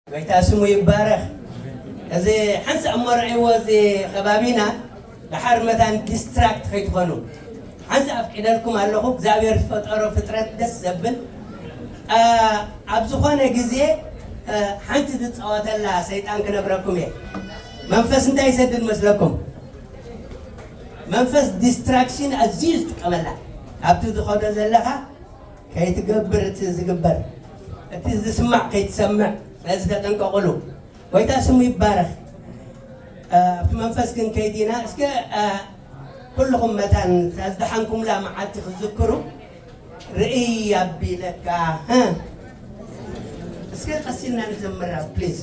ጎይታ ስሙ ይባረኽ። እዚ ሓንሳእ እሞ ረኣይዎ እዚ ከባቢና፣ ደሓር መታን ዲስትራክት ከይትኾኑ ሓንሳእ ኣፍቂደልኩም ኣለኹ። እግዚኣብሔር ዝፈጠሮ ፍጥረት ደስ ዘብል፣ አ፣ ኣብ ዝኾነ ግዜ፣ አ፣ ሓንቲ ዝፃወተላ ሰይጣን ክነግረኩም እየ። መንፈስ እንታይ ይሰድድ መስለኩም? መንፈስ ዲስትራክሽን ኣዝዩ ዝጥቀመላ። ኣብቲ ዝኸዶ ዘለኻ ከይትገብር፣ እቲ ዝግበር፣ እቲ ዝስማዕ ከይትሰምዕ፣ ስለዚ ተጠንቀቑሉ። ጎይታ ስሙ ይባረኽ። እ፣ ኣብቲ መንፈስ ግን ከይዲና፣ እስከ፣ እ፣ ኩልኹም መታን እታ ዝደሓንኩምላ መዓልቲ ክትዝክሩ፣ ርእይ ኣቢለካ፣ እ፣ እስከ ቀስ ኢልና ንዘምራ፣ ፕሊዝ።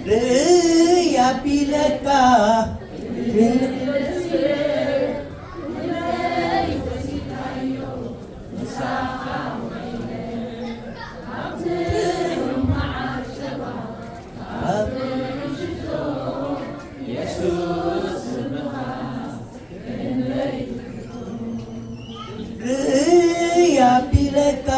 ርእይ ኣቢለካ ርእይ ኣቢለካ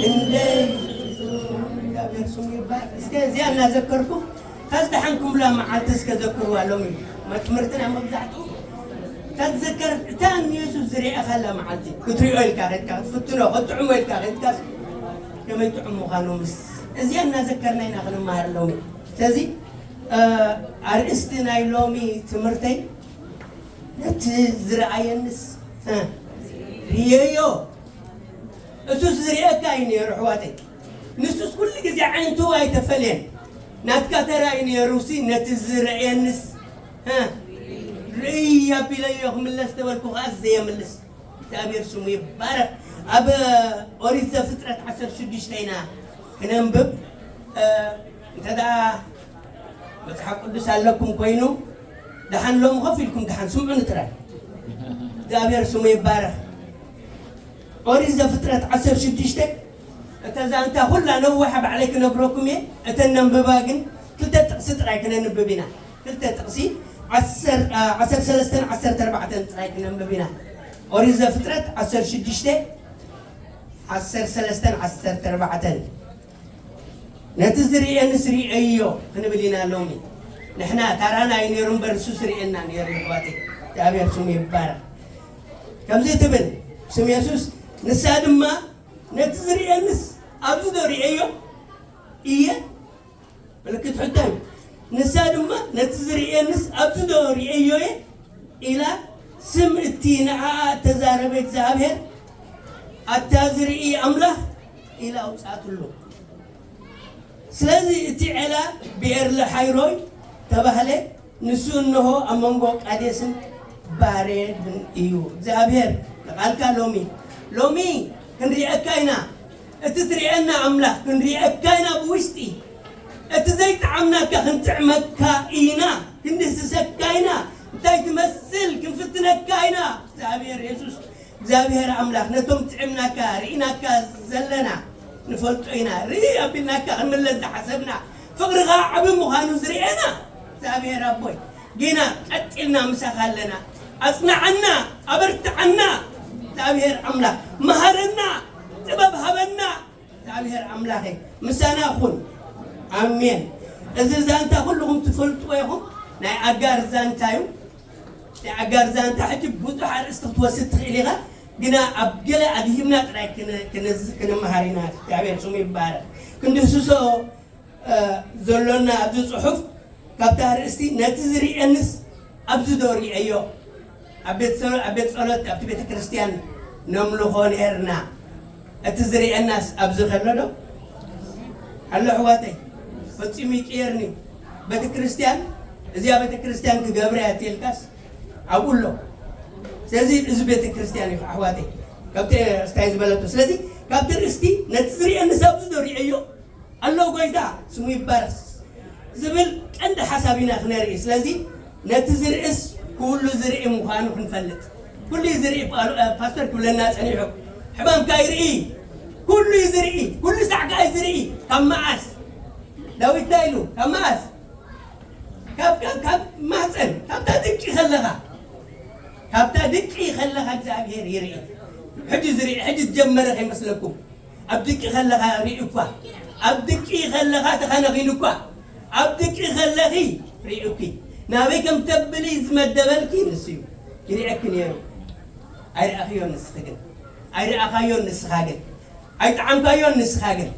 እንደ እግዚኣብሔር ስሙ ይባረክ። እስከ እዚኣ እናዘከርኩ፣ ካብ ዝደሓንኩምላ መዓልቲ እስከ ዘክርዋ። ሎሚ ትምህርትና መብዛሕትኡ ካብ ዝዘከር፣ እታ ንየሱስ ዝርኣኻላ መዓልቲ ክትሪኦ ኢልካ ከድካ፣ ክትፍትኖ፣ ክትጥዕሞ ኢልካ ከድካ፣ ከመይ ጥዑም ምዃኑ ምስ እዚኣ እናዘከርና ኢና ክንመሃር ሎሚ። ስለዚ፣ እ፣ ኣርእስቲ ናይ ሎሚ ትምህርተይ፣ ነቲ ዝረኣየንስ፣ እ፣ ርእየዮ። እሱስ ዝርእየካ እዩ ነይሩ፣ ኣሕዋተይ። ንሱስ ኩሉ ግዜ ዓይነቱ ኣይተፈልየን። ናትካ ተራ እዩ ነይሩ። ሲ ነቲ ዝረኣየንስ፣ እ፣ ርእይ ኣቢለዮ ክምለስ ተበልኩ ከኣ ዘየምልስ። እግዚኣብሔር ስሙ ይባረክ። ኣብ ኦሪት ዘፍጥረት ዓሰርተ ሽዱሽተ ኢና ክነንብብ። እ፣ እንተ ደኣ መጽሓፍ ቅዱስ ኣለኩም ኮይኑ፣ ደሓን ሎሚ ኮፍ ኢልኩም ደሓን ስምዑኒ ጥራይ። እግዚኣብሔር ስሙ ይባረክ። ኦሪት ዘፍጥረት ዓሰርተ ሽዱሽተ፣ እታ ዛንታ ኩላ ነዊሓ ባዕለይ ክነግረኩም እየ። እተን ነንብባ ግን ክልተ ጥቕሲ ጥራይ ክነንብብ ኢና። ክልተ ጥቕሲ፣ ዓሰርተ፣ ዓ-፣ ዓሰርተ ሰለስተን ዓሰርተ ኣርባዕተን ጥራይ ክነንብብ ኢና። ኦሪት ዘፍጥረት ዓሰርተ ሽዱሽተ፣ ዓሰርተ ሰለስተን ዓሰርተ ኣርባዕተን። ነቲ ዝርእየንስ ርእየዮ ክንብል ኢና ሎሚ። ንሕና ታራና እዩ ነይሩ እምበር፣ ንሱስ ርእየና ነይሩ፣ ኣሕዋተይ። እግዚኣብሔር ስሙ ይባረክ። ከምዚ ትብል ስም የሱስ፣ ንሳ ድማ፣ ነቲ ዝርእየንስ ኣብዚ ዶ ርእየዮ እየ? ምልክት ሕቶ እዩ። ንሳ ድማ፣ ነቲ ዝርእየንስ ኣብዚ ዶ ርእየዮ እየ? ኢላ ስም እቲ ንዓኣ እተዛረበ እግዚኣብሔር፣ ኣታ ዝርኢ ኣምላኽ ኢላ ኣውጽኣትሉ። ስለዚ እቲ ዔላ ብኤር ለሓይሮይ ተባህለ። ንሱ እንሆ ኣብ መንጎ ቃዴስን ባሬድን እዩ። እግዚኣብሔር ንቓልካ ሎሚ፣ ሎሚ ክንሪኣካ ኢና። እቲ ትሪኤና ኣምላኽ ክንሪኣካ ኢና ብውሽጢ። እቲ ዘይጠዓምናካ ክንጥዕመካ ኢና፣ ክንድህስሰካ ኢና። እንታይ ትመስል ክንፍትነካ ኢና። እግዚኣብሔር የሱስ፣ እግዚኣብሔር ኣምላኽ፣ ነቶም ጥዕምናካ፣ ርኢናካ ዘለና ንፈልጦ ኢና። ርኢ ኣቢልናካ ክንምለስ ዝሓሰብና፣ ፍቕርኻ ዓቢ ምዃኑ ዝርኤና እግዚኣብሔር ኣቦይ፣ ጌና ቀጢልና ምሳኻ ኣለና። ኣጽንዓና፣ ኣበርትዓና። እግዚኣብሔር ኣምላኽ፣ መሃረና፣ ጥበብ ሃበና። እግዚኣብሔር ኣምላኸይ፣ ምሳና ኩን። ኣሜን። እዚ ዛንታ ኩልኹም ትፈልጥዎ ኢኹም። ናይ ኣጋር ዛንታ እዩ። ናይ ኣጋር ዛንታ ሕጂ ብዙሕ ኣርእስቲ ክትወስድ ትኽእል ኢኻ፣ ግና ኣብ ገለ ኣድሂብና ጥራይ ክን-፣ ክን-፣ ክንመሃር ኢና። እግዚኣብሔር ስሙ ይባረክ። ክንድህስሶ፣ እ፣ ዘሎና ኣብዚ ጽሑፍ፣ ካብቲ ኣርእስቲ፣ ነቲ ዝርእየንስ ኣብዚ ዶ ርእየዮ? ኣብ ቤት ጸሎ-፣ ኣብ ቤት ጸሎት፣ ኣብቲ ቤተ ክርስቲያን ነምልኾ ነርና። እቲ ዝርእየናስ ኣብዚ ከሎ ዶ? ኣሎ፣ ኣሕዋተይ፣ ፈጺሙ ይቅየርኒ። ቤተ ክርስቲያን፣ እዚኣ ቤተ ክርስቲያን ክገብራ እያ ትልካስ ኣብኡ ኣሎ። ስለዚ እዚ ቤተ ክርስቲያን እዩ ኣሕዋተይ፣ ካብቲ እስታይ ዝበለቶ። ስለዚ ካብቲ ርእስቲ ነቲ ዝርእየኒ ሰብ ዝዶ ርእዮ ኣሎ ጎይታ ስሙ ይባረክ ዝብል ቀንዲ ሓሳብ ኢና ክነርኢ። ስለዚ ነቲ ዝርእስ ኩሉ ዝርኢ ምዃኑ ክንፈልጥ፣ ኩሉ ዝርኢ ፓ- ፓስተር ክብለና ጸኒሑ፣ ሕማምካ ይርኢ፣ ኩሉ ዝርኢ፣ ኩሉ ሳዕካ ዝርኢ። ካብ መዓስ ዳዊት እንታይ ኢሉ? ካብ መዓስ ካብ ካብ- ካብ ማህፀን ካብታ ድቂ ከለኻ፣ ካብታ ድቂ ከለኻ እግዚኣብሔር ይርኢ። ሕጂ ዝርኢ፣ ሕጂ ዝጀመረ ከይመስለኩም። ኣብ ድቂ ከለኻ ርኢ እኳ፣ ኣብ ድቂ ከለኻ ተኸነኺኑ እኳ፣ ኣብ ድቂ ከለኺ ርኢ እኪ። ናበይ ከም ተብሊ ዝመደበልኪ ንሱ እዩ። ይርእየኪ ነይሩ። ኣይረኣኽዮን ንስኺ ግን፣ ኣይረኣኻዮን ንስኻ ግን፣ ኣይጠዓምካዮን ንስኻ ግን።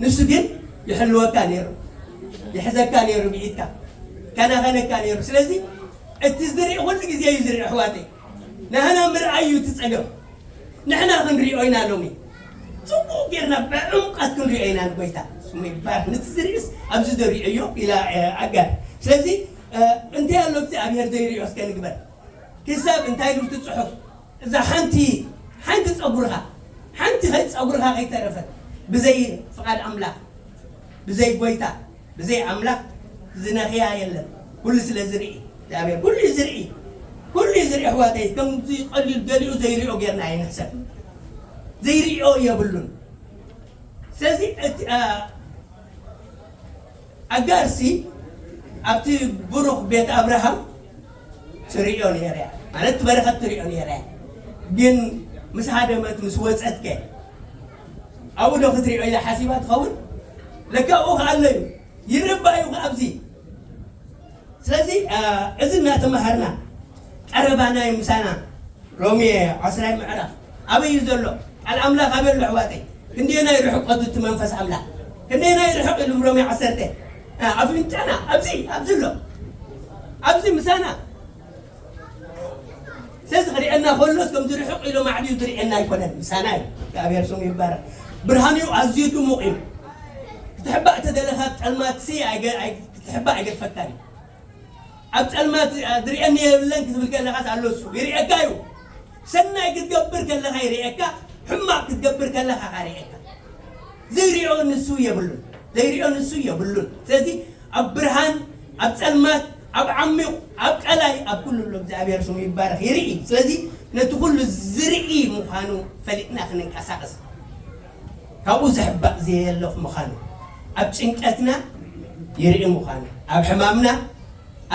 ንሱ ግን ይሕልወካ ነይሩ፣ ይሕዘካ ነይሩ ብኢድካ፣ ከናኸነካ ነይሩ። ስለዚ እቲ ዝርኢ ኩሉ ግዜ እዩ ዝርኢ ኣሕዋተይ። ንሕና ምርኣይ እዩ እቲ ጸገም። ንሕና ክንሪኦ ኢና ሎሚ። ጽቡቕ ጌርና ብዕምቀት ክንሪኦ ኢና ንጎይታ። ስሙ ይባረክ። ነቲ ዝርእስ ኣብዚ ዶ ሪኦዮ ኢላ፣ እ፣ ኣጋር። ስለዚ፣ እ፣ እንታይ ኣሎ እግዚኣብሔር ዘይሪኦ እስከ ንግበር። ክሳብ እንታይ ኢሉ እቲ ጽሑፍ? እዛ ሓንቲ፣ ሓንቲ ጸጉርኻ፣ ሓንቲ ከይ ጸጉርኻ ከይተረፈት ብዘይ ፍቓድ ኣምላኽ፣ ብዘይ ጎይታ፣ ብዘይ ኣምላኽ ዝነኽያ የለን። ኩሉ ስለ ዝርኢ፣ እግዚኣብሔር ኩሉ እዩ ዝርኢ፣ ኩሉ እዩ ዝርኢ። ኣሕዋተይ፣ ከምዚ ቀሊል ገሊኡ ዘይሪኦ ጌርና ኣይንሕሰብ። ዘይሪኦ የብሉን። ስለዚ እቲ፣ አ፣ ኣጋርሲ ኣብቲ ብሩኽ ቤት ኣብርሃም ትሪኦ ነይራ እያ፣ ማለት በረኸት ትሪኦ ነይራ እያ። ግን ምስ ሃደመት፣ ምስ ወጸትከ ኣብኡ ዶ ክትሪኦ ኢላ ሓሲባ ትኸውን? ለካ ኣብኡ ከኣ ኣሎ እዩ፣ ይርባ እዩ ከኣ ኣብዚ። ስለዚ፣ አ፣ እዚ እናተማሃርና ቀረባና እዩ ምሳና። ሮሜ ዓስራይ ምዕራፍ ኣበይ እዩ ዘሎ? ቃል ኣምላኽ ኣበይ ኣሎ ኣሕዋተይ? ክንደየናይ ርሑቀቱ እቲ መንፈስ ኣምላኽ? ክንደየናይ ርሑቕ ኢሉ ሮሜ ዓሰርተ? አ፣ ኣፍንጫና ኣብዚ፣ ኣብዚ ኣሎ። ኣብዚ ምሳና። ስለዚ ክሪአና ከሎስ ከምዚ ርሑቕ ኢሉ ማዕድዩ ዝሪአና ኣይኮነን፣ ምሳና እዩ። እግዚኣብሔር ስሙ ይባረክ። ብርሃኑ ኣዝዩ ድሙቕ እዩ። ክትሕባእ ተደለኻ ጸልማትሲ ኣይገ-፣ ኣይ-፣ ክትሕባእ ኣይገድፈካን እዩ። ኣብ ጸልማት፣ አ፣ ዝርእየኒ የብለን ክትብል ከለኻስ ኣሎ እሱ። ይርእየካ እዩ። ሰናይ ክትገብር ከለኻ ይርእየካ፣ ሕማቕ ክትገብር ከለኻ ኸኣ ይርእየካ። ዘይርእዮ ንሱ የብሉን። ዘይርእዮ ንሱ የብሉን። ስለዚ ኣብ ብርሃን፣ ኣብ ጸልማት፣ ኣብ ዓሚቕ፣ ኣብ ቀላይ፣ ኣብ ኩሉ ኣሎ እግዚኣብሔር ስሙ ይባረኽ። ይርኢ። ስለዚ ነቲ ኩሉ ዝርኢ ምዃኑ ፈሊጥና ክንንቀሳቐስ። ካብኡ ዝሕባእ ዘየለ ምዃኑ። ኣብ ጭንቀትና ይርኢ ምዃኑ። ኣብ ሕማምና፣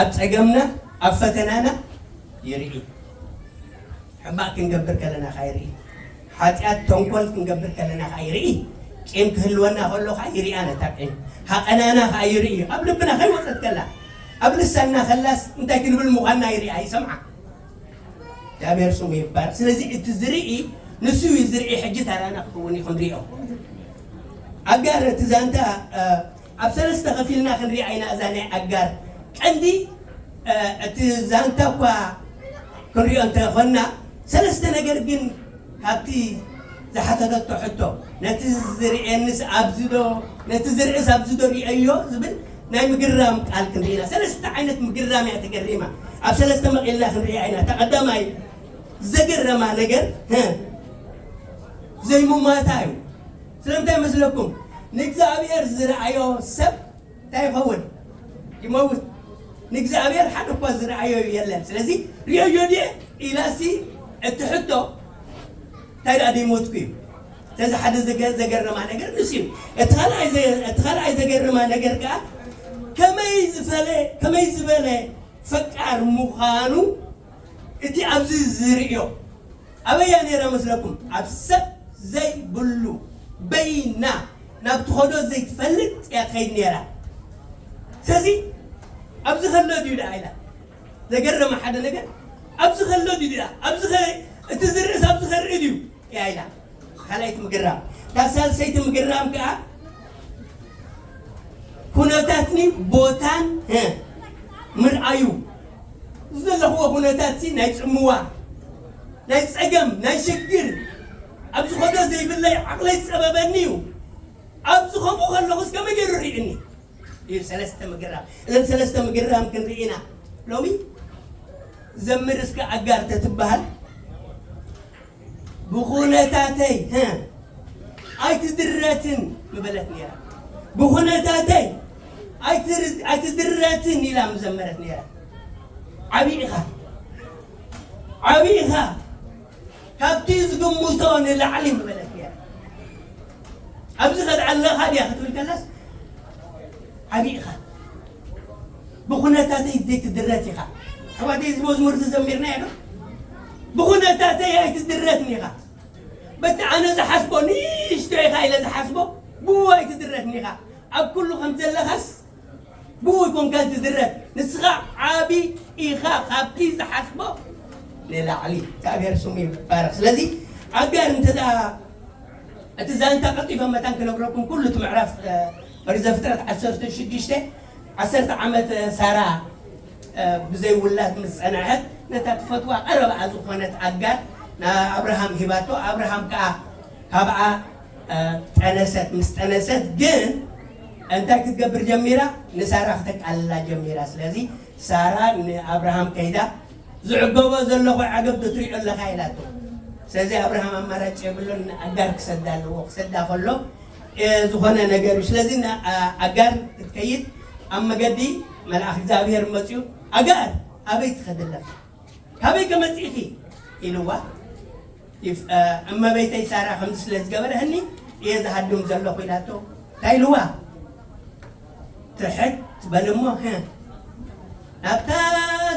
ኣብ ጸገምና፣ ኣብ ፈተናና ይርኢ። ሕማቕ ክንገብር ከለና ኸኣ ይርኢ። ሓጢኣት፣ ተንኮል ክንገብር ከለና ኸኣ ይርኢ። ቂም ክህልወና ከሎ ኸኣ ይሪኣ ነታ ቂም። ሃቐናና ኸኣ ይርኢ። ኣብ ልብና ከይወጸት ከላ፣ ኣብ ልሳንና ከላስ እንታይ ክንብል ምዃንና ይሪኣ፣ ይሰምዓ። እግዚኣብሔር ስሙ ይባረክ። ስለዚ እቲ ዝርኢ ንሱ እዩ ዝርኢ፣ ሕጂ ተራና ክኸውን እዩ ክንሪኦ። ኣጋር እቲ ዛንታ፣ እ፣ ኣብ ሰለስተ ከፊልና ክንሪኣ ኢና እዛ ናይ ኣጋር ቀንዲ፣ እ፣ እቲ ዛንታ እኳ ክንሪኦ እንተኾንና፣ ሰለስተ ነገር ግን ካብቲ ዝሓተተቶ ሕቶ፣ ነቲ ዝርእየንስ ኣብዚ ዶ፣ ነቲ ዝርእስ ኣብዚ ዶ ርእየዮ ዝብል ናይ ምግራም ቃል ክንርኢ ኢና። ሰለስተ ዓይነት ምግራም እያ ተገሪማ። ኣብ ሰለስተ መቒልና ክንሪኣ ኢና። እታ ቀዳማይ ዘገረማ ነገር፣ ህ፣ ዘይሙማታ እዩ። ስለምንታይ መስለኩም? ንእግዚኣብሔር ዝረኣዮ ሰብ እንታይ ይኸውን? ይመውት። ንእግዚኣብሔር ሓደ እኳ ዝረኣዮ የለን። ስለዚ ርእየዮ ድየ ኢላሲ እቲ ሕቶ እንታይ ደኣ ደይሞትኩ እዩ። ስለዚ ሓደ ዘገ-፣ ዘገርማ ነገር ንሱ እዩ። እቲ ካልኣይ ዘ-፣ እቲ ካልኣይ ዘገርማ ነገር ከኣ ከመይ ዝፈለ-፣ ከመይ ዝበለ ፈቃር ምዃኑ እቲ ኣብዚ ዝርእዮ ኣበያ ነይራ መስለኩም? ኣብ ሰብ ዘይብሉ በይና ናብ ትኸዶ ዘይትፈልጥ እያ ትኸይድ ነይራ። ስለዚ ኣብዚ ከሎ ድዩ ደኣ ኢላ ዘገረመ ሓደ ነገር፣ ኣብዚ ከሎ ድዩ ደኣ? ኣብዚ ኸ-፣ እቲ ዝርእስ ኣብዚ ከርኢ ድዩ እያ ኢላ። ካልኣይቲ ምግራም። እታ ሳልሰይቲ ምግራም ከኣ ኩነታትኒ ቦታን፣ እ፣ ምርኣዩ። እዚ ዘለኽዎ ኩነታትሲ ናይ ጽምዋ፣ ናይ ጸገም፣ ናይ ሽግር፣ ኣብ ዝኸዶ ዘይብለይ ዓቕለይ ዝጸበበኒ እዩ። ኣብዚ ከምኡ ከለኹስ ከመይ ገይሩ ርኢኒ? እዩ ሰለስተ ምግራም። እዘን ሰለስተ ምግራም ክንርኢ ኢና። ሎሚ ዘምር እስከ ኣጋር ተትበሃል፣ ብኹነታተይ ኣይትድረትን ምበለት ነይራ። ብኹነታተይ ኣይትድረትን ኢላ ምዘመረት ነይራ። ዓብይ ኢኻ፣ ዓብይ ኢኻ፣ ካብቲ ዝግምቶ ንላዕሊ ምበለት ነይራ። ኣብዚ ከድዓለኻ ድያ ክትብል ከላስ ዓብይ ኢኻ። ብኹነታተይ ዘይትድረት ኢኻ። ኣሕዋተይ፣ እዚ መዝሙር እዚ ዘሚርናዮ ዶ? ብኹነታተይ ኣይትድረትን ኢኻ። በቲ ኣነ ዝሓስቦ ንእሽቶ ኢኻ ኢለ ዝሓስቦ ብኡ ኣይትድረትን ኢኻ። ኣብ ኩሉ ከም ዘለኻስ ብኡ ይኮንካ ትድረት። ንስኻ ዓቢ ኢኻ፣ ካብቲ ዝሓስቦ ንላዕሊ። እግዚኣብሔር ስሙ ይባረክ። ስለዚ ኣጋር እንተ ደኣ እቲ ዛንታ ቀልጢፈ መታን ክነግረኩም፣ ኩሉ እቲ ምዕራፍ ኦሪት ዘፍጥረት ዓሰርተ ሽዱሽተ፣ ዓሰርተ ዓመት ሳራ ብዘይ ውላድ ምስ ጸንሐት፣ ነታ ትፈትዋ ቀረባኣ ዝኾነት ኣጋር ንኣብርሃም ሂባቶ። ኣብርሃም ከኣ ካብኣ ጠነሰት። ምስ ጠነሰት ግን እንታይ ክትገብር ጀሚራ? ንሳራ ክተቃልላ ጀሚራ። ስለዚ ሳራ ንኣብርሃም ከይዳ፣ ዝዕገቦ ዘለኹ ዓገብ ዶ ትሪኦ ኣለኻ ኢላቶ። ስለዚ ኣብርሃም ኣማራጭ የብሎን፣ ንኣጋር ክሰዳ ኣለዎ። ክሰዳ ከሎ ዝኾነ ነገር እዩ። ስለዚ ኣጋር ክትከይድ ኣብ መገዲ መልኣኽ እግዚኣብሔር መፅኡ፣ ኣጋር ኣበይ ትኸዲ ኣለኻ? ካበይ ከመፅእኺ ኢልዋ። እመቤተይ ሳራ ከምዚ ስለ ዝገበረህኒ እየ ዝሃድም ዘለኹ ኢላቶ። እንታይ ኢልዋ? ትሕት በልሞ ናብታ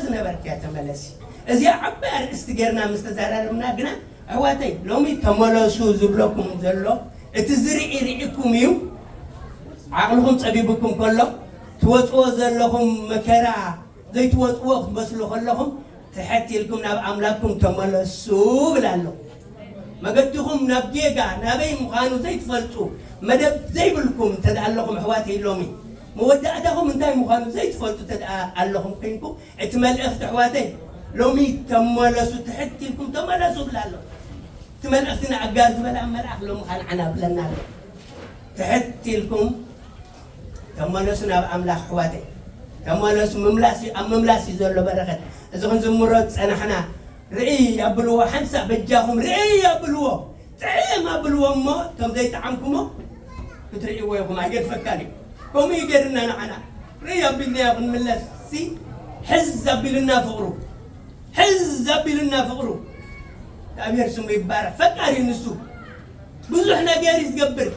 ዝነበርክያ ተመለሲ። እዚኣ ዓባይ ኣርእስቲ ጌርና ምስ ተዘራረብና ግና ኣሕዋተይ ሎሚ ተመለሱ ዝብለኩም ዘሎ እቲ ዝርኢ ርኢኩም እዩ። ዓቕልኹም ፀቢብኩም ከሎ ትወፅዎ ዘለኹም መከራ ዘይትወፅዎ ክትመስሉ ከለኹም ትሕት ኢልኩም ናብ ኣምላክኩም ተመለሱ እብል ኣለኹ። መገድኹም ናብ ጌጋ ናበይ ምዃኑ ዘይትፈልጡ መደብ ዘይብልኩም እንተ ደኣ ኣለኹም ኣሕዋተይ ሎሚ መወዳእታኹም እንታይ ምዃኑ ዘይትፈልጡ እንተ ደኣ ኣለኹም ኮንኩም እቲ መልእኽቲ ኣሕዋተይ ሎሚ ተመለሱ ትሕት ኢልኩም ተመለሱ እብል ኣለኹ። እቲ መልእኽቲ ንኣጋር ዝበላ መልኣኽ ሎሚ ካልዓና ብለና ኣሎ። ትሕት ኢልኩም ተመለሱ ናብ ኣምላኽ ኣሕዋተይ። ተመለሱ ምምላስ እዩ፣ ኣብ ምምላስ እዩ ዘሎ በረኸት። እዚ ክንዝምሮ ዝጸናሕና ርእይ ኣብልዎ ሓንሳእ በጃኹም ርእይ ኣብልዎ ጥዕም ኣብልዎ እሞ እቶም ዘይጠዓምኩሞ ክትርእይዎ ኢኹም ኣይገድፈካን እዩ። ከምኡ እዩ ገይርና ንዓና ርእይ ኣቢልናዮ ክንምለስ ሲ ሕዝ ኣቢልና ፍቕሩ ሕዝ ኣቢልና ፍቕሩ እግዚኣብሔር ስሙ ይባረክ። ፈቃሪ እዩ ንሱ ብዙሕ ነገር እዩ ዝገብር፣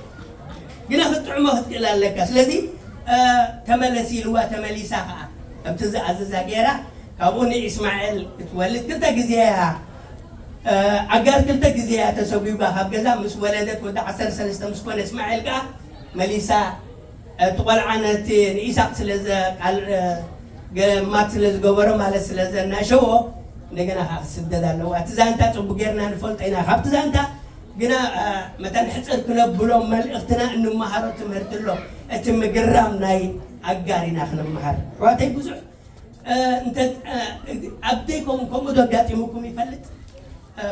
ግና ክትጥዕሞ ክትክእል ኣለካ። ስለዚ ተመለሲ ኢልዋ፣ ተመሊሳ ከዓ ከምቲ ዝኣዘዛ ገይራ ካብኡ ንኢስማኤል ክትወልድ ክልተ ግዜ እያ ኣጋር ክልተ ግዜ እያ ተሰጒጓ ካብ ገዛ ምስ ወለደት ወዲ ዓሰርተ ሰለስተ ምስ ኮነ እስማኤል ከዓ መሊሳ እቲ ቆልዓ ነቲ ንኢሳቅ ስለ ገማት ስለ ዝገበሮ ማለት ስለ ዘናሸዎ እንደገና ከዓ ክስደድ ኣለዎ። እቲ ዛንታ ፅቡቅ ጌርና ንፈልጦ ኢና። ካብቲ ዛንታ ግና መታን ሕፅር ክነብሎ መልእክትና እንመሃሮ ትምህርቲ ኣሎ። እቲ ምግራም ናይ ኣጋር ኢና ክንመሃር ኣሕዋተይ። ብዙሕ እንተ ኣብ ዘይከውን ከምኡ ዶ ኣጋጢሙኩም ይፈልጥ?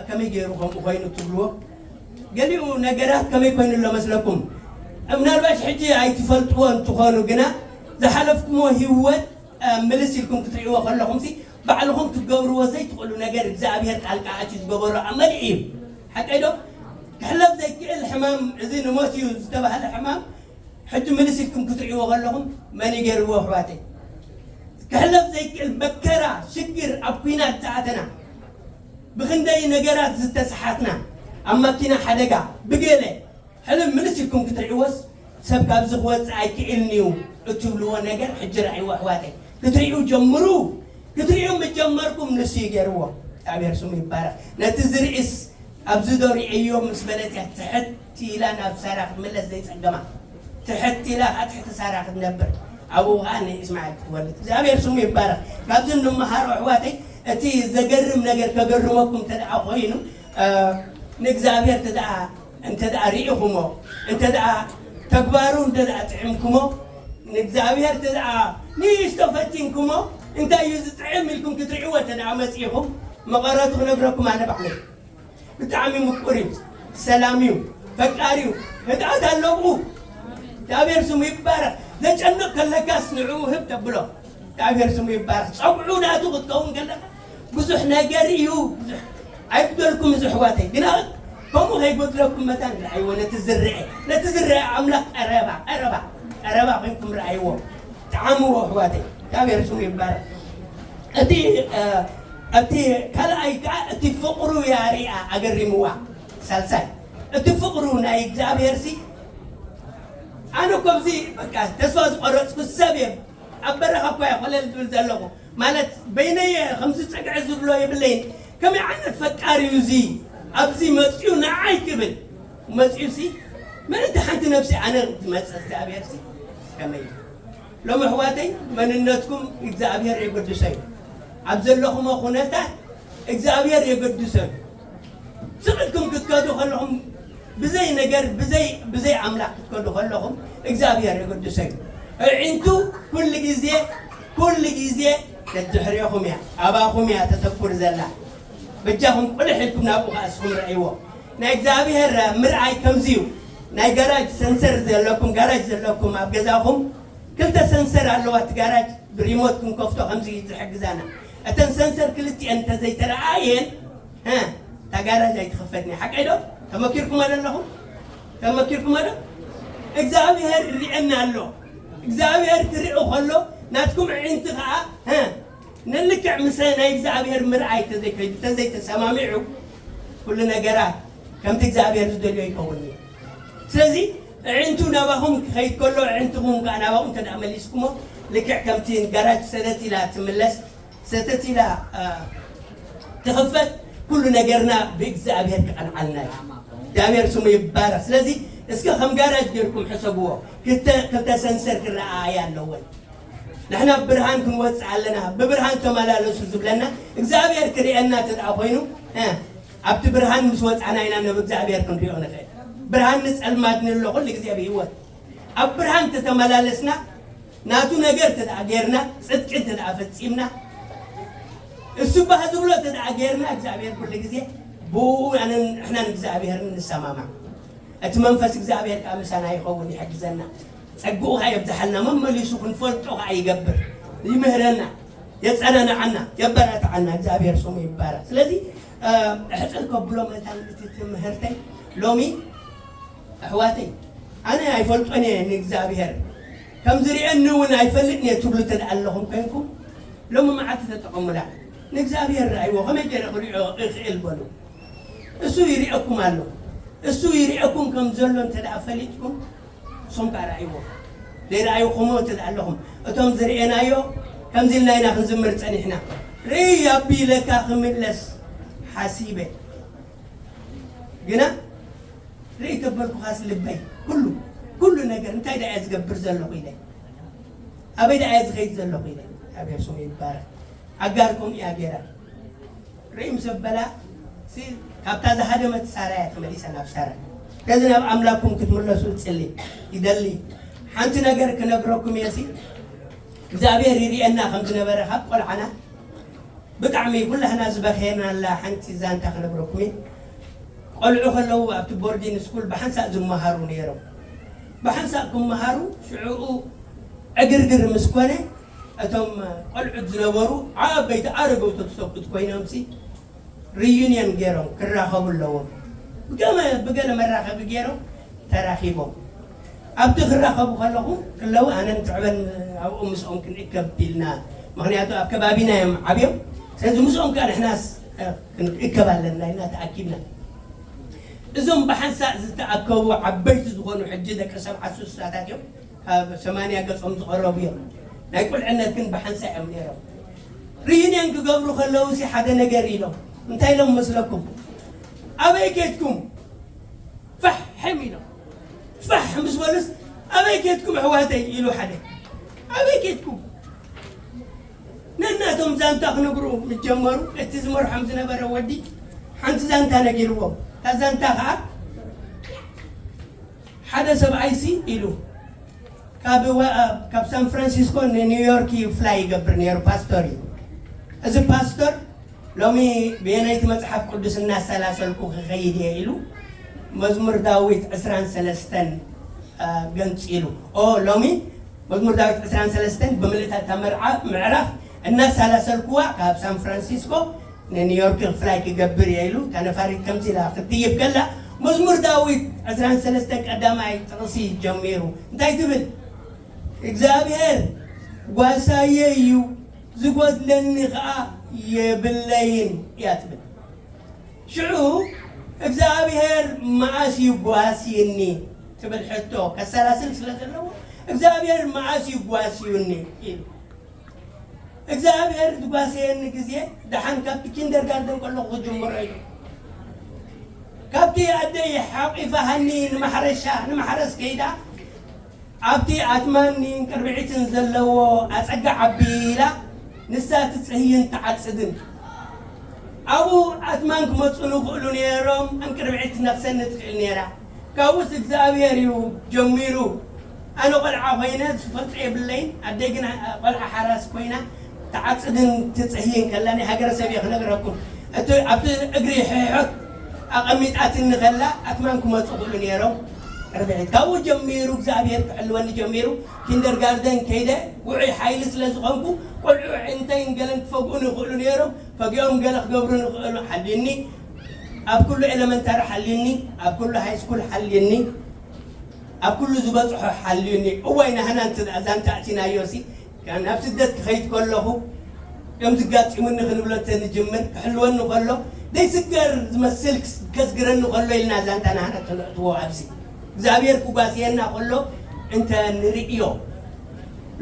ከመይ ገይሩ ከምኡ ኮይኑ ትብልዎ? ገሊኡ ነገራት ከመይ ኮይኑ ኣሎ መስለኩም? ምናልባሽ ሕጂ ኣይትፈልጥዎ እንትኾኑ ግና ዝሓለፍኩሞ ህይወት ምልስ ኢልኩም ክትርእይዎ ከለኹም ሲ ባዕልኹም ክትገብርዎ ዘይትኽእሉ ነገር እግዚኣብሔር ጣልቃ ኣትዩ ዝገበሮ ኣመሊእ እዩ። ሓቀይ ዶ? ክሕለፍ ዘይክእል ሕማም፣ እዚ ንሞት እዩ ዝተባህለ ሕማም ሕጂ ምልስ ኢልኩም ክትርእይዎ ከለኹም መን ይገርዎ ኣሕዋተይ? ክሕለፍ ዘይክእል መከራ ሽግር ኣብ ኲናት ዝኣተና ብኽንደይ ነገራት ዝተሰሓትና ኣብ ማኪና ሓደጋ ብገለ ሕልም ምልስ ኢልኩም ክትርእይዎስ ሰብ ካብዚ ክወፅእ ኣይክእልን እዩ እትብልዎ ነገር ሕጂ ረኣይዎ ኣሕዋተይ። ክትርእዩ ጀምሩ። ክትርእዩ ምስ ጀመርኩም ንሱ ይገርዎ። እግዚኣብሔር ስሙ ይባረክ። ነቲ ዝርእስ ኣብዚ ዶ ርእዮ ምስ በለት እያ ትሕት ኢላ ናብ ሳራ ክትምለስ ዘይጸገማ። ትሕት ኢላ ኣብ ትሕቲ ሳራ ክትነብር ኣብኡ ከዓ ንእስማኤል ክትወልድ እግዚኣብሔር ስሙ ይባረክ። ካብዚ እንመሃሮ ኣሕዋተይ እቲ ዘገርም ነገር ከገርመኩም እንተ ደኣ ኮይኑ ንእግዚኣብሔር እንተ ደኣ እንተ ደኣ ርኢኹሞ እንተ ደኣ ተግባሩ እንተ ደኣ ጥዕምኩሞ ንእግዚኣብሔር እንተ ደኣ ንእሽቶ ፈቲንኩሞ እንታይ እዩ ዝጥዕም ኢልኩም ክትርእይዎ እንተ ደኣ መጺእኹም መቐረቱ ክነግረኩም ኣነ ባዕለይ። ብጣዕሚ ምቁር እዩ፣ ሰላም እዩ፣ ፈቃር እዩ፣ ህድኣት ኣለብኡ። እግዚኣብሔር ስሙ ይባረክ። ዘጨንቕ ከለካስ ንዕኡ ህብ ተብሎ። እግዚኣብሔር ስሙ ይባረክ። ፀጉዑ ናቱ ክትከውን ከለካ ብዙሕ ነገር እዩ። ብዙሕ ኣይጉደልኩም እዚ ኣሕዋተይ። ግና ከምኡ ከይጎድለኩም መታን ረኣይዎ። ነቲ ዝረአ ነቲ ዝረአ ኣምላኽ ቀረባ ቀረባ ቀረባ ኮይንኩም ረኣይዎ። ጠዓምዎ ኣሕዋተይ። እግዚኣብሔር ስሙ ይባረክ። እቲ እቲ ካልኣይ ከዓ እቲ ፍቕሩ ያሪኣ ኣገሪምዋ። ሳልሳይ እቲ ፍቕሩ ናይ እግዚኣብሔር ሲ ኣነ እኮ ኣብዚ በቃ ተስፋ ዝቆረፅኩ ሰብ እየ። ኣብ በረኻ እኮ እየ ኮለል ዝብል ዘለኹ። ማለት በይነየ ከምዚ ፀግዒ ዝብሎ የብለይን። ከመይ ዓይነት ፈቃሪ እዩ እዚ? ኣብዚ መፅኡ ንዓይ ክብል መፅኡ ሲ ምእንቲ ሓንቲ ነፍሲ ኣነ ዝመፀ እግዚኣብሔር ሲ ከመይ እዩ? ሎም ኣሕዋተይ መንነትኩም እግዚኣብሔር የገድሶ እዩ። ኣብ ዘለኹሞ ኩነታት እግዚኣብሔር የገድሶ እዩ። ስቕ ኢልኩም ክትከዱ ከለኹም ብዘይ ነገር ብዘይ ብዘይ ኣምላኽ ክትከዱ ከለኹም እግዚኣብሔር የገድሶ እዩ። ኣዒንቱ ኩሉ ግዜ ኩሉ ግዜ ደድሕሬኹም እያ ኣባኹም እያ ተተኩር ዘላ። በጃኹም ቁልሕ ኢልኩም ናብኡ ከኣ እስኹም ረእይዎ። ናይ እግዚኣብሔር ምርኣይ ከምዚ እዩ። ናይ ጋራጅ ሰንሰር ዘለኩም ጋራጅ ዘለኩም ኣብ ገዛኹም ክልተ ሰንሰር ኣለዋ። እቲ ጋራጅ ብሪሞት ክንከፍቶ ከምዚ ዝሕግዛና እተን ሰንሰር ክልቲኤን እንተዘይተረኣየን እታ ጋራጅ ኣይትኸፈትን እያ። ሓቀይ ዶ? ተመኪርኩም ኣለኹም? ተመኪርኩም ኣለ እግዚኣብሔር ይርኤና ኣሎ። እግዚኣብሔር ክርኢ ከሎ ናትኩም ዕንቲ ከዓ ነልክዕ ምስ ናይ እግዚኣብሔር ምርኣይ ተዘይከይዱ ተዘይተሰማሚዑ ኩሉ ነገራት ከምቲ እግዚኣብሔር ዝደልዮ ይኸውን እዩ። ስለዚ ዕንቱ ናባኹም ክኸይድ ከሎ ዕንትኹም ከዓ ናባኹም እንተ መሊስኩሞ ልክዕ ከምቲ ጋራጅ ሰደት ኢላ ትምለስ ሰተት ኢላ ትኽፈት። ኩሉ ነገርና ብእግዚኣብሔር ክቐንዓልና እዩ። እግዚኣብሔር ስሙ ይባረክ። ስለዚ እስከ ከም ጋራጅ ገርኩም ሕሰብዎ። ክልተ ሰንሰር ክረኣያ ኣለወን። ንሕና ብብርሃን ክንወፅእ ኣለና። ብብርሃን ተመላለሱ ዝብለና እግዚኣብሔር ክርእየና ተደኣ ኮይኑ ኣብቲ ብርሃን ምስ ወፃና ኢና ናብ እግዚኣብሔር ክንሪኦ ንኽእል። ብርሃን ንፀልማት ንሎ ኩሉ ግዜ ብህይወት ኣብ ብርሃን ተተመላለስና ናቱ ነገር ተደኣ ጌርና ጽድቂ ተደኣ ፈጺምና እሱ ባህ ዝብሎ ተደኣ ጌርና እግዚኣብሔር ኩሉ ግዜ ብኡ ኣነን ንሕናን እግዚኣብሔር ንሰማማዕ። እቲ መንፈስ እግዚኣብሔር ከዓ ምሳና ይኸውን ይሕግዘና። ጸግኡ ከዓ የብዝሓልና መመሊሱ ክንፈልጦ ከዓ ይገብር። ይምህረና፣ የጸናንዓና፣ የበረታዓና። እግዚኣብሔር ስሙ ይባረክ። ስለዚ ሕፅር ከብሎ መታን እቲ ትምህርተይ ሎሚ ኣሕዋተይ ኣነ ኣይፈልጦን እየ ንእግዚኣብሔር ከም ዝርእየኒ እውን ኣይፈልጥን እየ ትብሉ ተደኣ ኣለኹም ኮይንኩም ሎሚ መዓልቲ ተጠቐሙላ። ንእግዚኣብሔር ረኣይዎ ከመይ ገይረ ክሪኦ እኽእል በሉ። እሱ ይርእየኩም ኣሎ። እሱ ይርእየኩም ከም ዘሎ እንተ ደኣ ፈሊጥኩም ንስኹም ከኣ ረኣይዎ። ዘይረኣይኹሞ እንተ ደኣ ኣለኹም እቶም ዝርእየናዮ ከምዚ ኢልና ኢና ክንዝምር ጸኒሕና። ርእይ ኣቢ ኢለካ ክምለስ ሓሲበ ግና ርኢ ተበልኩኻስ ልበይ ኩሉ ኩሉ ነገር እንታይ ደኣ እየ ዝገብር ዘለኹ ኢለ ኣበይ ደኣ እየ ዝኸይድ ዘለኹ ኢለ እግዚኣብሔር ስሙ ይባረክ። ኣጋር ከምኡ እያ ገይራ ርኢ ምስ ኣበላ ሲ ካብታ ዝሃደመት ሳራ እያ ተመሊሳ ናብ ሳራ። ከዚ ናብ ኣምላኩም ክትምለሱ እጽሊ ይደሊ። ሓንቲ ነገር ክነግረኩም እየ ሲ እግዚኣብሔር ይርእየና ከም ዝነበረ ካብ ቆልዓና ብጣዕሚ ኩላህና ዝበኸየናላ ሓንቲ ዛንታ ክነግረኩም እየ። ቆልዑ ከለዉ ኣብቲ ቦርዲን ስኩል ብሓንሳእ ዝመሃሩ ነይሮም። ብሓንሳእ ክመሃሩ ሽዕኡ ዕግርግር ምስ ኮነ እቶም ቆልዑት ዝነበሩ ዓበይቲ ኣረገውቶት ሰብኡት ኮይኖም ሲ ሪዩኒየን ገይሮም ክራኸቡ ኣለዎም። ብገመ ብገለ መራኸቢ ገይሮም ተራኺቦም ኣብቲ ክራኸቡ ከለኹ ክለው ኣነን ትዕበን ኣብኡ ምስኦም ክንእከብ ኢልና ምክንያቱ ኣብ ከባቢና እዮም ዓብዮም። ስለዚ ምስኦም ከዓ ንሕናስ ክንእከብ ኣለና ኢልና ተኣኪብና። እዞም ብሓንሳእ ዝተኣከቡ ዓበይቲ ዝኾኑ ሕጂ ደቂ ሰብዓ ስሳታት እዮም። ካብ ሰማንያ ገጾም ዝቐረቡ እዮም። ናይ ቁልዕነት ግን ብሓንሳእ እዮም ነይሮም። ሪዩኒየን ክገብሩ ከለዉ ሲ ሓደ ነገር ኢሎም እንታይ ኢሎም መስለኩም? ኣበይ ኬድኩም? ፋሕ ሕም ኢሎም ፋሕ ምስ በሉስ ኣበይ ኬድኩም ኣሕዋተይ ኢሉ ሓደ ኣበይ ኬድኩም? ነናቶም ዛንታ ክነግሩ ምስ ጀመሩ እቲ ዝመርሖም ዝነበረ ወዲ ሓንቲ ዛንታ ነጊርዎም። እታ ዛንታ ከዓ ሓደ ሰብኣይሲ ኢሉ ካብ ወ- ካብ ሳን ፍራንሲስኮ ንኒውዮርክ እዩ ፍላይ ይገብር ነይሩ ፓስቶር እዩ። እዚ ፓስቶር ሎሚ ብየናይቲ መፅሓፍ ቅዱስ እናሰላሰልኩ ክኸይድ እየ ኢሉ መዝሙር ዳዊት ዕስራን ሰለስተን ገንፂሉ ኦ ሎሚ መዝሙር ዳዊት ዕስራን ሰለስተን ብምልእታ እታ መርዓ ምዕራፍ እናሰላሰልኩዋ ካብ ሳን ፍራንሲስኮ ንኒውዮርክ ፍላይ ክገብር እየ ኢሉ እታ ነፋሪት ከምዚ ኢላ ክትድይብ ከላ መዝሙር ዳዊት ዕስራን ሰለስተን ቀዳማይ ጥቕሲ ጀሚሩ እንታይ ትብል? እግዚኣብሔር ጓሳየ እዩ፣ ዝጎድለኒ ኸዓ የብለይን እያ ትብል። ሽዑ እግዚኣብሔር መዓስ እዩ ጓስይኒ ትብል ሕቶ ከሰላስል ስለ ዘለዎ፣ እግዚኣብሔር መዓስ እዩ ጓስዩኒ ኢሉ። እግዚኣብሔር ዝጓሰየኒ ግዜ ደሓን ካብቲ ኪንደርጋርደን ከለኹ ክጅምሮ ኢሉ። ካብቲ ኣደይ ሓቂፋ ሃኒ ንማሕረሻ ንማሕረስ ከይዳ ኣብቲ ኣትማን እንቅርብዒትን ዘለዎ ኣጸጋ ዓቢላ ንሳ ትጽህይን ትዓጽድን። ኣብኡ ኣትማን ክመጹ ንኽእሉ ነይሮም፣ እንቅርብዒት ትነኽሰኒ ትኽእል ነይራ። ካብኡስ እግዚኣብሔር እዩ ጀሚሩ። ኣነ ቆልዓ ኮይነ ዝፈልጦ የብለይን። ኣደይ ግን ቆልዓ ሓራስ ኮይና ትዓጽድን ትጽህይን ከላ ናይ ሃገረሰብ እየ ክነግረኩም። እቲ ኣብቲ እግሪ ሕሕት ኣቐሚጣትኒ ከላ ኣትማን ክመጹ ክእሉ ነይሮም። ቅርብዒት ካብኡ ጀሚሩ እግዚኣብሔር ክሕልወኒ ጀሚሩ። ኪንደርጋርደን ከይደ ውዑይ ሓይሊ ስለ ዝኾንኩ ቆልዑ ዕንተይን ገለን ክፈግኡኒ ይኽእሉ ነይሮም። ፈጊኦም ገለ ክገብሩኒ ይኽእሉ ሓልዩኒ። ኣብ ኩሉ ኤለመንታሪ ሓልዩኒ፣ ኣብ ኩሉ ሃይስኩል ሓልዩኒ፣ ኣብ ኩሉ ዝበጽሖ ሓልዩኒ። እዋይ ናህና እንተ ዛንታ ኣእቲናዮሲ፣ ካብ ናብ ስደት ክኸይድ ከለኹ ከም ዝጋጢሙኒ ክንብሎ እንተ ንጅምር፣ ክሕልወኒ ከሎ፣ ዘይስገር ዝመስል ክስ-፣ ከስግረኒ ከሎ ኢልና ዛንታ ናህና ተነእትዎ ኣብዚ። እግዚኣብሔር ክጓስየና ከሎ እንተ ንርእዮ፣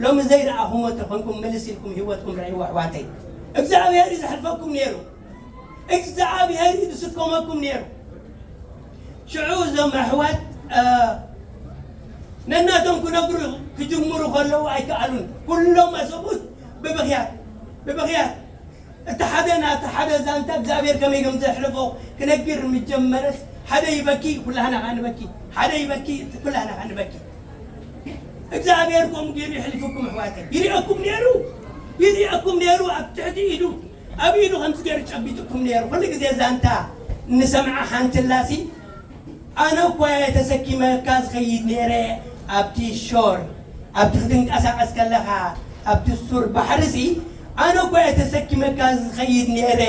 ሎሚ ዘይረኣኹሞ ተኾንኩም ምልስ ኢልኩም ህይወትኩም ረእይዎ ኣሕዋተይ። እግዚኣብሔር እዩ ዘሕልፈኩም ነይሩ። እግዚኣብሔር እዩ ዝስከመኩም ነይሩ። ሽዑ እዞም ኣሕዋት፣ እ፣ ነናቶም ክነግሩ ክጅምሩ ከለዉ ኣይከኣሉን። ኩሎም ኣሰብኡት ብብኽያት፣ ብብኽያት። እቲ ሓደ ናቲ ሓደ ዛንታ እግዚኣብሔር ከመይ ከም ዘሕለፎ ክነግር ምስ ጀመረስ፣ ሓደ ይበኪ፣ ኩላህና ኸኣ ንበኪ። ሓደ ይበኪ፣ ኩላህና ኸኣ ንበኪ። እግዚኣብሔር ከምኡ ገይሩ የሕልፍኩም ኣሕዋተይ። ይርእየኩም ነይሩ፣ ይርእየኩም ነይሩ ኣብ ትሕቲ ኢዱ። ኣብ ኢዱ ከምዚ ገይሩ ጨቢጥኩም ነይሩ። ኩሉ ግዜ ዛንታ ንሰምዓ ሓንቲ ኣላሲ፣ ኣነ እኮ እየ ተሰኪመካ ዝኸይድ ነይረ ኣብቲ ሾር፣ ኣብቲ ክትንቀሳቐስ ከለኻ፣ ኣብቲ ሱር ባሕርሲ፣ ኣነ እኮ እየ ተሰኪመካ ዝኸይድ ነይረ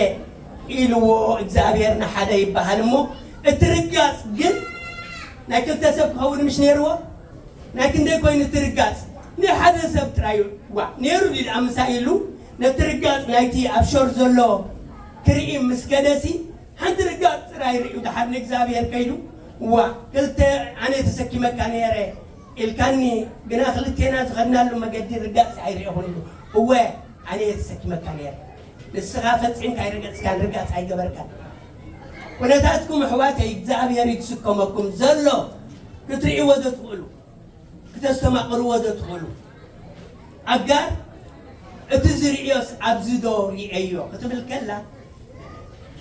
ኢልዎ እግዚኣብሔር ንሓደ ይበሃል እሞ፣ እቲ ርጋጽ ግን ናይ ክልተ ሰብ ክኸውን ምሽ ነይርዎ? ናይ ክንደይ ኮይኑ እቲ ርጋጽ? ናይ ሓደ ሰብ ጥራይ እዩ። ዋ፣ ነይሩ ድዩ ደኣ ምሳይ ኢሉ ነቲ ርጋጽ ናይቲ ኣብ ሾር ዘሎ ክርኢ ምስ ከደሲ፣ ሓንቲ ርጋጽ ጥራይ ርእዩ ደሓር ንእግዚኣብሔር ከይዱ፣ ዋ፣ ክልተ ኣነ ተሰኪመካ ነይረ ኢልካኒ፣ ግና ክልቴና ዝኸድናሉ መገዲ ርጋጽ ኣይርእኹን ኢሉ። እወ፣ ኣነ እየ ተሰኪመካ ነይረ። ንስኻ ፈጺምካ ኣይረገጽካን፣ ርጋጽ ኣይገበርካን። ኩነታትኩም ኣሕዋተይ፣ እግዚኣብሔር እዩ ዝስከመኩም ዘሎ። ክትርእይዎ ዶ ትኽእሉ? ክተስተማቕርዎ ዶ ትኽእሉ? ኣጋር፣ እቲ ዝርእዮስ ኣብዚ ዶ ርእየዮ? ክትብል ከላ፣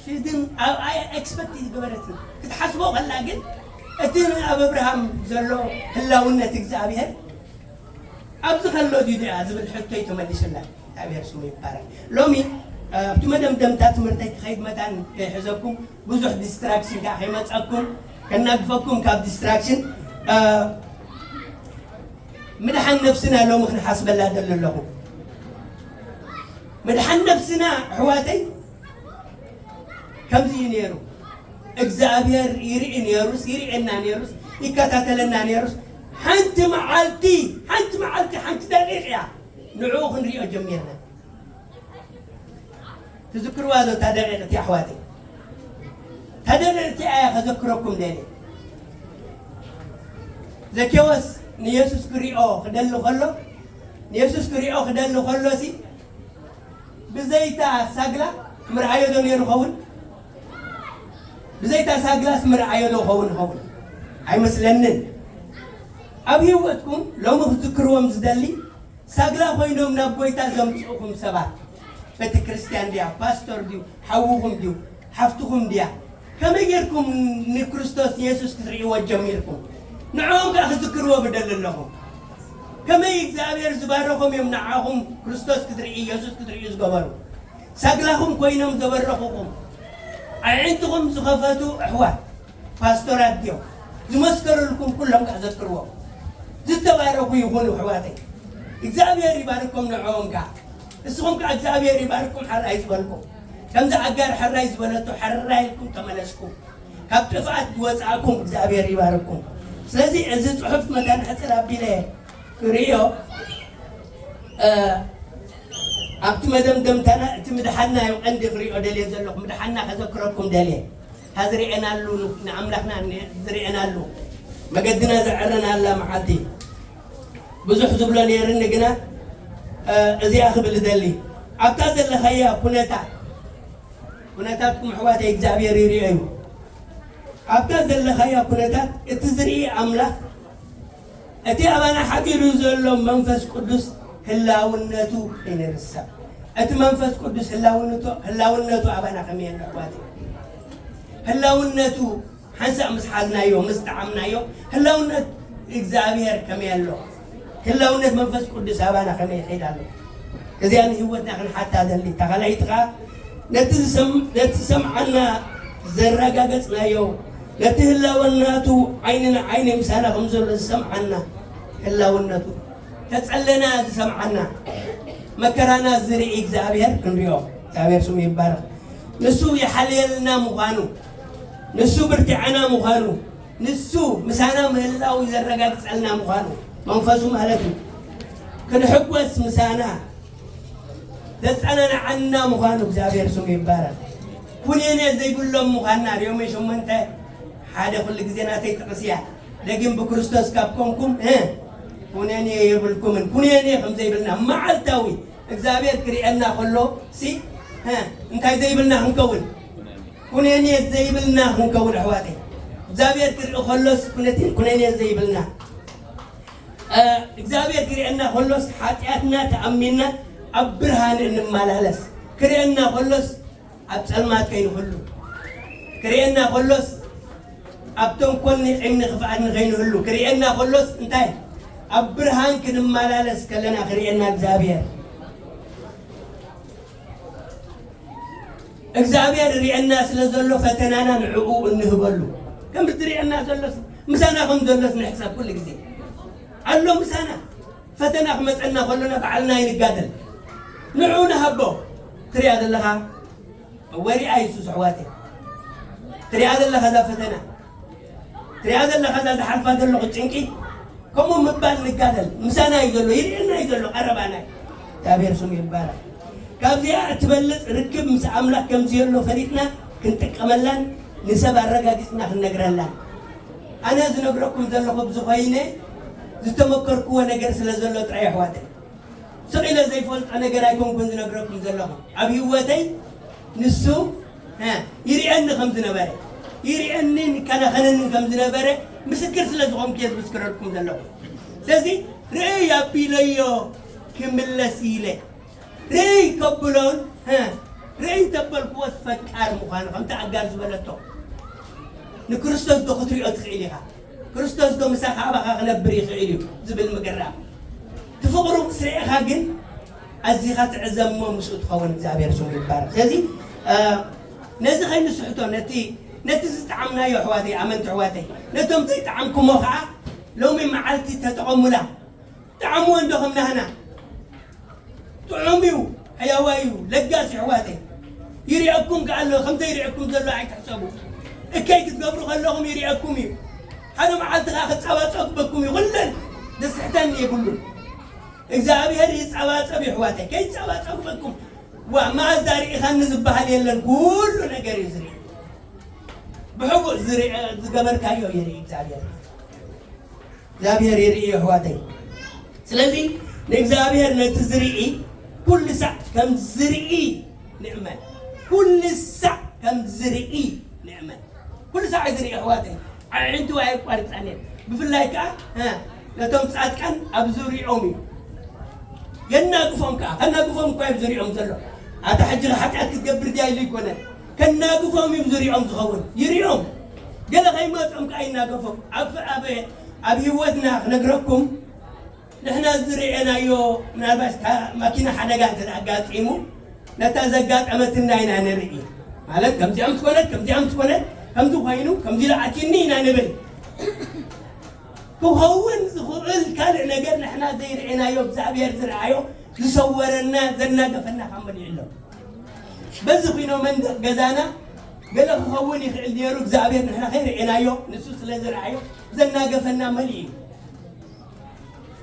ሽድን ኣብ ኣይ ኤክስፐክት ይገበረትን። ክትሓስቦ ከላ ግን፣ እቲ ኣብ ኣብርሃም ዘሎ ህላውነት እግዚኣብሔር ኣብዚ ከሎ ድዩ ደኣ ዝብል ሕቶ እዩ ተመሊሱላ። እግዚኣብሔር ስሙ ይባረክ። ሎሚ፣ እ፣ ኣብቲ መደምደምታ ትምህርተይ ክኸይድ መታን ከይሕዘኩም፣ ብዙሕ ዲስትራክሽን ከኣ ከይመጸኩም፣ ከናግፈኩም ካብ ዲስትራክሽን፣ እ፣ ምድሓን ነፍስና ሎሚ ክንሓስበላ ደሊ ኣለኹ። ምድሓን ነፍስና ኣሕዋተይ ከምዚ እዩ ነይሩ። እግዚኣብሔር ይርኢ ነይሩስ፣ ይርእየና ነይሩስ፣ ይከታተለና ነይሩስ፣ ሓንቲ መዓልቲ፣ ሓንቲ መዓልቲ፣ ሓንቲ ደቂቕ እያ ንዕኡ ክንሪኦ ጀሚርና። ትዝክርዋ ዶ እታ ደቂቕ እቲኣ ኣሕዋተይ? እታ ደቂቕ እቲኣ እያ ከዘክረኩም ደልየ። ዘኬዎስ ንየሱስ ክሪኦ ክደሊ ከሎ፣ ንየሱስ ክሪኦ ክደሊ ከሎሲ፣ ብዘይታ ሳግላ ምርኣዮ ዶ ነይሩ ኸውን? ብዘይታ ሳግላስ ምርኣዮ ዶ ኸውን ኸውን? ኣይመስለንን። ኣብ ህይወትኩም ሎሚ ክትዝክርዎም ዝደሊ፣ ሳግላ ኮይኖም ናብ ጎይታ ዘምጽኡኹም ሰባት፣ ቤተ ክርስቲያን ድያ፣ ፓስቶር ድዩ፣ ሓውኹም ድዩ፣ ሓፍትኹም ድያ? ከመይ ጌርኩም ንክርስቶስ የሱስ ክትርእይዎ ጀሚርኩም? ንዕኦም ከኣ ክትዝክርዎ ብደሊ ኣለኹ። ከመይ እግዚኣብሔር ዝባረኾም እዮም ንዓኹም ክርስቶስ ክትርኢ፣ የሱስ ክትርእዩ ዝገበሩ? ሳግላኹም ኮይኖም ዘበረኹኹም፣ ኣዒንትኹም ዝኸፈቱ ኣሕዋት፣ ፓስቶራት ድዮም? ዝመስከሩልኩም ኩሎም ከኣ ዘክርዎም። ዝተባረኹ ይኹኑ ኣሕዋተይ። እግዚኣብሔር ይባርኮም ንዕኦም ከኣ። ንስኹም ከኣ እግዚኣብሔር ይባርኩም፣ ሕራይ ዝበልኩም። ከምዛ ኣጋር ሕራይ ዝበለቶ ሕራይ ኢልኩም ተመለስኩም። ካብ ጥፍኣት ዝወፃእኩም እግዚኣብሔር ይባርኩም። ስለዚ እዚ ፅሑፍ መታን ሕፅር ኣቢለ ክርእዮ፣ እ፣ ኣብቲ መደምደምታና እቲ ምድሓንና እዩ ቀንዲ ክርእዮ ደልየ ዘለኹ። ምድሓንና ከዘክረኩም ደልየ። እታ ዝርእየናሉ፣ ንኣምላኽና ን-፣ ዝርእየናሉ፣ መገድና ዘዐረናላ መዓልቲ። ብዙሕ ዝብሎ ነይርኒ ግና፣ እ፣ እዚኣ ክብል እደሊ። ኣብታ ዘለኻያ ኩነታት፣ ኩነታትኩም ኣሕዋተይ እግዚኣብሔር ይርእዮ እዩ። ኣብታ ዘለኻያ ኩነታት እቲ ዝርኢ ኣምላኽ፣ እቲ ኣባና ሓዲሩ ዘሎ መንፈስ ቅዱስ ህላውነቱ ከይንርሳዕ። እቲ መንፈስ ቅዱስ ህላውነቱ፣ ህላውነቱ ኣባና ከመይ ኣሎ ኣሕዋተይ? ህላውነቱ ሓንሳእ ምስ ሓዝናዮ፣ ምስ ጠዓምናዮ፣ ህላውነት እግዚኣብሔር ከመይ ኣሎ? ህላውነት መንፈስ ቅዱስ ኣባና ከመይ ይኸይድ ኣሎ? እዚኣ ንህይወትና ክንሓታ ደሊ። እታ ካልኣይቲ ኸዓ ነቲ ዝሰም-፣ ነቲ ዝሰምዓና ዘረጋገጽናዮ፣ ነቲ ህላወናቱ ዓይኒ ንዓይኒ ምሳና ከም ዘሎ ዝሰምዓና ህላውነቱ፣ ተጸለና ዝሰምዓና፣ መከራና ዝርኢ እግዚኣብሔር ክንሪኦ። እግዚኣብሔር ስሙ ይባረኽ። ንሱ ይሓልየልና ምዃኑ፣ ንሱ ብርቲዓና ምዃኑ፣ ንሱ ምሳና ምህላው ዘረጋግጸልና ምዃኑ፣ መንፈሱ ማለት እዩ። ክንሕጎስ ምሳና ዘጸናንዓና ምዃኑ እግዚኣብሔር ስሙ ይባረኽ። ኩነኔ ዘይብሎም ምዃንና፣ ሮሜ ሸሞንተ ሓደ ኩሉ ግዜ ናተይ ጥቕሲ እያ። ደጊም ብክርስቶስ ካብ ኮንኩም፣ እ፣ ኩነኔ የብልኩምን። ኩነኔ ከም ዘይብልና መዓልታዊ እግዚኣብሔር ክርእየና ከሎ ሲ፣ እ፣ እንታይ ዘይብልና ክንከውን? ኩነኔ ዘይብልና ክንከውን ኣሕዋተይ። እግዚኣብሔር ክርኢ ከሎስ ኩነቲ-፣ ኩነኔ ዘይብልና። እ፣ እግዚኣብሔር ክርእየና ከሎስ ሓጢኣትና ተኣሚንና ኣብ ብርሃን እንመላለስ። ክርእየና ከሎስ ኣብ ጸልማት ከይንህሉ። ክርእየና ከሎስ ኣብ ተንኮል ንዒም ንኽፍኣት ንኸይንህሉ። ክርእየና ከሎስ እንታይ? ኣብ ብርሃን ክንመላለስ ከለና ክርእየና እግዚኣብሔር። እግዚኣብሔር ርእየና ስለ ዘሎ ፈተናና ንዕኡ እንህበሉ። ከም ዝርእየና ዘሎስ፣ ምሳና ከም ዘሎስ ንሕሰብ ኩሉ ግዜ። ኣሎ ምሳና። ፈተና ክመጸና ከሎና ባዕልና ኣይንጋደል። ንዕኡ ንሃቦ። ትሪኣ ዘለኻ፣ እወ ሪኣ የሱስ ኣሕዋተይ። ትሪኣ ዘለኻ እዛ ፈተና። ትሪኣ ዘለኻ እዛ ዝሓልፋ ዘለኹ ጭንቂ። ከምኡ ምባል ንጋደል። ምሳና እዩ ዘሎ፣ ይርእየና እዩ ዘሎ፣ ቀረባና እዩ። እግዚኣብሔር ስሙ ይባረኽ። ካብዚኣ እትበልጽ ርክብ ምስ ኣምላኽ ከም ዝየሎ ፈሊጥና ክንጥቀመላን ንሰብ ኣረጋጊጽና ክንነግረላን። ኣነ ዝነግረኩም ዘለኹ ብዝኾይነ ዝተመከርክዎ ነገር ስለ ዘሎ ጥራይ ኣሕዋተይ። ስቕ ኢለ ዘይፈልጦ ነገር ኣይኮንኩን ዝነግረኩም ዘለኹ። ኣብ ህይወተይ ንሱ፣ እ፣ ይርእየኒ ከም ዝነበረ፣ ይርእየንን ይከናኸነንን ከም ዝነበረ ምስክር ስለ ዝኾንኩ እየ ዝምስክረልኩም ዘለኹ። ስለዚ ርእይ ኣቢለዮ ክምለስ ኢለ። ርእይ ከብሎን፣ እ፣ ርእይ ተበልክዎስ ፈቃር ምዃኑ ከምቲ ኣጋር ዝበለቶ። ንክርስቶስ ዶ ክትሪኦ ትኽእል ኢኻ? ክርስቶስ ዶ ምሳኻ ኣባኻ ክነብር ይኽእል እዩ ዝብል ምግራም። እቲ ፍቕሩ ምስ ርኤኻ ግን ኣዚኻ ትዕዘብ እሞ ምስኡ ትኸውን። እግዚኣብሔር ስሙ ይባረኽ። ስለዚ፣ እ፣ ነዚ ከይንስሕቶ፣ ነቲ፣ ነቲ ዝጠዓምናዮ ኣሕዋተይ፣ ኣመንቲ ኣሕዋተይ፣ ነቶም ዘይጠዓምኩሞ ኸዓ ሎሚ መዓልቲ ተጠቐሙላ። ጠዓምዎ እንዶ ከም ናህና። ጥዑም እዩ፣ ሕያዋይ እዩ፣ ለጋስ እዩ ኣሕዋተይ። ይሪአኩም ከኣ ኣሎ፣ ከም ዘይሪአኩም ዘሎ ኣይትሕሰቡ። እከይ ክትገብሩ ከለኹም ይሪአኩም እዩ። ሓደ መዓልቲ ከኣ ክጸባጸበኩም እዩ። ኩለን ዘስሕተኒ የብሉን። እግዚኣብሔር ይጸባጸብ እዩ ኣሕዋተይ፣ ከይጸባጸበኩም። ዋ፣ መኣዛ ርኢኻኒ ዝበሃል የለን፣ ኩሉ ነገር እዩ ዝርኢ። ብሕቡእ ዝርኢ-፣ ዝገበርካዮ ይርኢ እግዚኣብሔር። እግዚኣብሔር ይርኢ እዩ ኣሕዋተይ። ስለዚ ንእግዚኣብሔር ነቲ ዝርኢ ኩሉ ሳዕ ከም ዝርኢ ንእመን። ኩሉ ሳዕ ከም ዝርኢ ንእመን። ኩሉ ሳዕ እዩ ዝርኢ ኣሕዋተይ። ኣዒንቱ ኣየቋርጻን እየን። ብፍላይ ከኣ፣ እ፣ ነቶም ጻድቃን ኣብ ዙርያኦም እዩ። የናግፎም ከኣ፣ ከናግፎም እኳ እዩ ኣብ ዙርያኦም ዘሎ። ኣታ ሕጂ ሓጢኣት ክትገብር ድያ ኢሉ ኣይኮነን። ከናግፎም እዩ ኣብ ዙርያኦም ዝኸውን። ይሪኦም። ገለ ከይመጾም ከኣ ይናገፎም። ኣብ፣ ኣብ፣ ኣብ ህይወትና ክነግረኩም፣ ንሕና ዝርኤናዮ፣ ምናልባት እታ ማኪና ሓደጋ እንተ ኣጋጢሙ፣ ነታ ዘጋጠመትና ኢና ንርኢ። ማለት፣ ከምዚኣ ምስ ኮነት፣ ከምዚኣ ምስ ኮነት፣ ከምዚ ኮይኑ፣ ከምዚ ኢሉ ኣትዩኒ ኢና ንብል። ክኸውን ዝኽእል ካልእ ነገር ንሕና ዘይርኤናዮ፣ እግዚኣብሔር ዝረኣዮ፣ ዝሰወረና፣ ዘናገፈና ካብ መሊኡ ኣሎ። በዚ ኺኖ መንደቕ ገዛና ገለ ክኸውን ይኽእል ነይሩ። እግዚኣብሔር ንሕና ከይርኤናዮ፣ ንሱ ስለ ዝረኣዮ ዘናገፈና መሊኡ እዩ።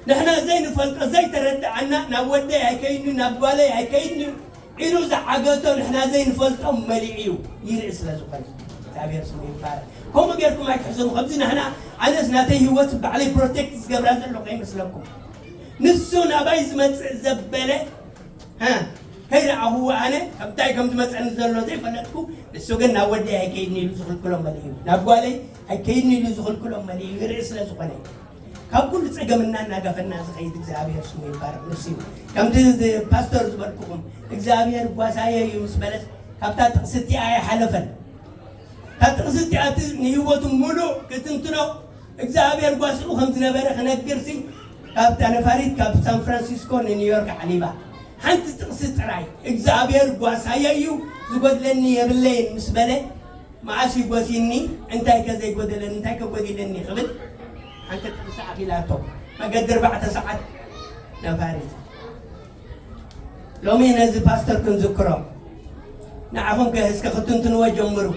ንሕና ዘይንፈልጦ ዘይተረድኣና፣ ናብ ወደይ ኣይከይድን፣ ናብ ጓለይ ኣይከይድን ኢሉ ዝዓገቶ ንሕና ዘይንፈልጦ መሊኡ እዩ፣ ይርኢ ስለ ዝኾነ። እግዚኣብሔር ስሙ ይባረክ። ከምኡ ጌርኩም ኣይትሕሰቡ። ከምዚ ንሕና፣ ኣነስ ናተይ ህይወት ባዕለይ ፕሮቴክት ዝገብራ ዘሎ ከይመስለኩም። ንሱ ናባይ ዝመጽእ ዘበለ፣ እ፣ ከይረኣኹዎ ኣነ ከምታይ ከም ዝመጸኒ ዘሎ ዘይፈለጥኩ፣ ንሱ ግን ናብ ወደይ ኣይከይድን ኢሉ ዝኽልክሎ መሊኡ እዩ። ናብ ጓለይ ኣይከይድን ኢሉ ዝኽልክሎ መሊኡ እዩ፣ ይርኢ ስለ ዝኾነ። ካብ ኩሉ ጸገምና እናገፈና ዝኸይድ እግዚኣብሔር ስሙ ይባረክ። ንሱ እዩ። ከምቲ ዝ-፣ ፓስተር ዝበልኩኹም፣ እግዚኣብሔር ጓሳየ እዩ ምስ በለስ፣ ካብታ ጥቕሲ እቲኣ ኣይሓለፈን። እታ ጥቕሲ እቲኣ እቲ ንህይወቱ ሙሉእ ክትንትኖ፣ እግዚኣብሔር ጓስኡ ከም ዝነበረ ክነግርሲ፣ ካብታ ነፋሪት ካብ ሳን ፍራንሲስኮ ንኒውዮርክ ዓሊባ። ሓንቲ ጥቕሲ ጥራይ፣ እግዚኣብሔር ጓሳየ እዩ፣ ዝጎድለኒ የብለይን ምስ በለ፣ መዓስ እዩ ጎሲኒ? እንታይ ከ ዘይጎደለኒ? እንታይ ከ ጎዲለኒ? ክብል ሓንቲ ጥቕሲ ኣኺላቶ። መገዲ ኣርባዕተ ሰዓት ነፋሪት። ሎሚ ነዚ ፓስተር ክንዝክሮ፣ ንዓኹም ከ እስከ ክትንትንዎ ጀምሩ።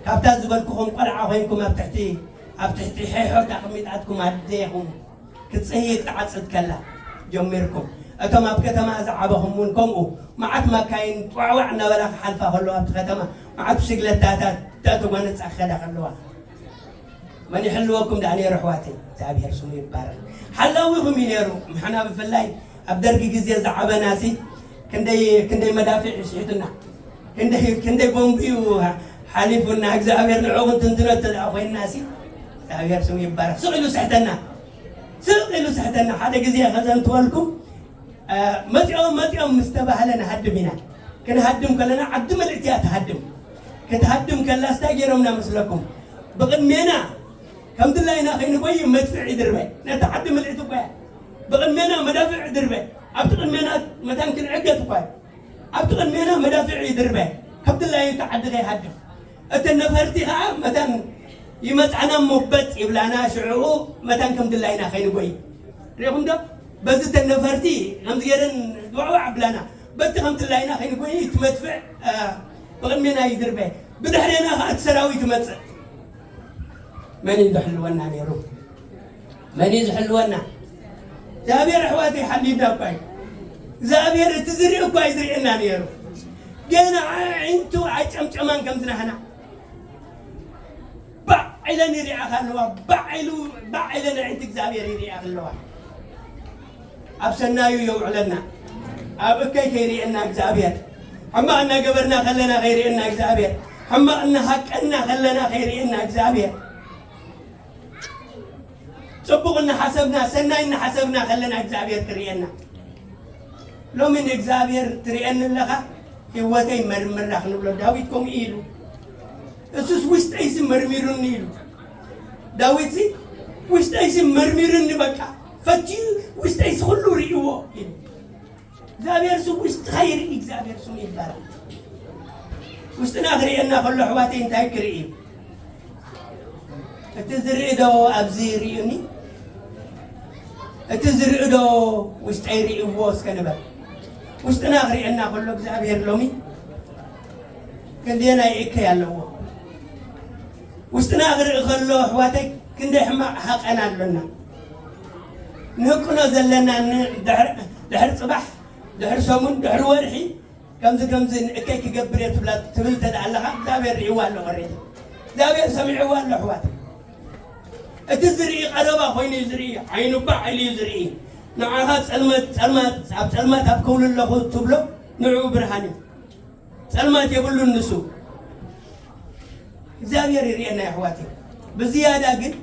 ካብታ ዝበልኩኹም ቆልዓ ኮይንኩም ኣብ ትሕቲ፣ ኣብ ትሕቲ ሔሖት ኣቕሚጣትኩም ኣደኹም ክትጽህይ ክትዓጽድ ከላ ጀሚርኩም። እቶም ኣብ ከተማ ዝዓበኹም እውን ከምኡ፣ መዓት ማካይን ጧዕዋዕ እናበላ ክሓልፋ ከለዋ ኣብቲ ከተማ፣ መዓት ብሽግለታታት ተተጓነጻ ክኸዳ ከለዋ፣ መን ይሕልወኩም ደኣ ነይሩ ኣሕዋተይ? እግዚኣብሔር ስሙ ይባረክ። ሓላዊኹም እዩ ነይሩ። ንሕና ብፍላይ ኣብ ደርጊ ግዜ ዝዓበናሲ ክንደይ፣ ክንደይ መዳፍዕ ይስሒቱና፣ ክንደይ፣ ክንደይ ቦምብ እዩ ሓሊፉና። እግዚኣብሔር ንዕኡ ክንትንትኖ እንተ ደኣ ኮይንናሲ፣ እግዚኣብሔር ስሙ ይባረክ። ስቕ ኢሉ ስሕተና፣ ስቕ ኢሉ ስሕተና። ሓደ ግዜ ከዘንትወልኩም፣ እ፣ መጺኦም፣ መጺኦም ምስ ተባህለ ንሃድም ኢና። ክንሃድም ከለና ዓዲ ምልእቲ እያ ትሃድም። ክትሃድም ከላስ እንታይ ገይሮምና መስለኩም? ብቕድሜና ከም ድላይና ከይንጎይ መድፍዕ ይድርበ። ነታ ዓዲ ምልእቲ እኮ እያ። ብቕድሜና መዳፍዕ ይድርበ። ኣብቲ ቅድሜና መታን ክንዕገት እኮ እያ። ኣብቲ ቅድሜና መዳፍዕ ይድርበ። ከም ድላዩ እታ ዓዲ ከይሃድም። እተን ነፈርቲ ኸዓ መታን ይመጻና እሞ በጥ ይብላና፣ ሽዕኡ መታን ከም ድላይና ከይንጎይ። ሪኢኹም ዶ? በዚ እተን ነፈርቲ ከምዚ ገይረን ዋዕዋዕ ኣብላና። በቲ ከም ድላይና ከይንጎይ እቲ መድፍዕ፣ እ፣ ብቕድሜና ይድርበ። ብድሕሬና ኸዓ እቲ ሰራዊት ይመጽእ። መን እዩ ዝሕልወና ነይሩ? መን እዩ ዝሕልወና? እግዚኣብሔር ኣሕዋተይ ሓልዩና እኳ እዩ። እግዚኣብሔር እቲ ዝርኢ እኳ እዩ ዝርእየና ነይሩ። ገና ኣዒንቱ ኣይጨምጨማን ከም ዝናህና። ባዕ ኢለን ይሪኣኻ ኣለዋ። ባዕ ኢሉ፣ ባዕ ኢለን ኣዒንቲ እግዚኣብሔር ይሪኣኻ ኣለዋ። ኣብ ሰናዩ የውዕለና። ኣብ እከይ ከይርእየና እግዚኣብሔር። ሕማቕ እናገበርና ከለና ከይርእየና እግዚኣብሔር። ሕማቕ እናሃቀና ከለና ከይርእየና እግዚኣብሔር። ጽቡቕ እናሓሰብና፣ ሰናይ እናሓሰብና ከለና እግዚኣብሔር ክርእየና። ሎሚ ንእግዚኣብሔር ትርእየኒ ኣለኻ? ህይወተይ መርምራ ክንብሎ ዳዊት ከምኡ ኢሉ። እሱስ ውሽጠይሲ መርሚሩኒ ኢሉ። ዳዊትሲ ውሽጠይሲ መርሚሩኒ፣ በቃ ፈትዩ ውሽጠይሲ ኩሉ ርእይዎ ኢሉ። እግዚኣብሔር ስም ውሽጥኻ ይርኢ። እግዚኣብሔር ስሙ ይባረክ። ውሽጥና ክርእየና ከሎ ኣሕዋተይ እንታይ ክርኢ እዩ? እቲ ዝርኢ ዶ ኣብዚ ይርእዩኒ? እቲ ዝርኢ ዶ ውሽጠይ ርእይዎ እስከ ንበል። ውሽጥና ክርእየና ከሎ እግዚኣብሔር ሎሚ ክንደየናይ እከይ ኣለዎ። ውሽጥና ክርኢ ከሎ ኣሕዋተይ ክንደይ ሕማቕ ሃቀን ኣሎና። ንህቅኖ ዘለና ን-፣ ድሕሪ፣ ድሕሪ ጽባሕ፣ ድሕሪ ሰሙን፣ ድሕሪ ወርሒ ከምዚ ከምዚ ንእከይ ክገብር እየ ትብላ፣ ትብል እንተ ደኣ ኣለኻ፣ እግዚኣብሔር ርእይዋ ኣሎ፣ ኦሬዲ እግዚኣብሔር ሰሚዕዋ ኣሎ። ኣሕዋት፣ እቲ ዝርኢ ቀረባ ኮይኑ እዩ ዝርኢ፣ ዓይኑ ባዕ ኢሉ እዩ ዝርኢ። ንዓኻ ጸልመት፣ ጸልማት፣ ኣብ ጸልማት ኣብ ከውሊ ኣለኹ ትብሎ፣ ንዕኡ ብርሃን እዩ። ጸልማት የብሉን ንሱ። እግዚኣብሔር ይርእየና የሕዋት። ብዝያዳ ግን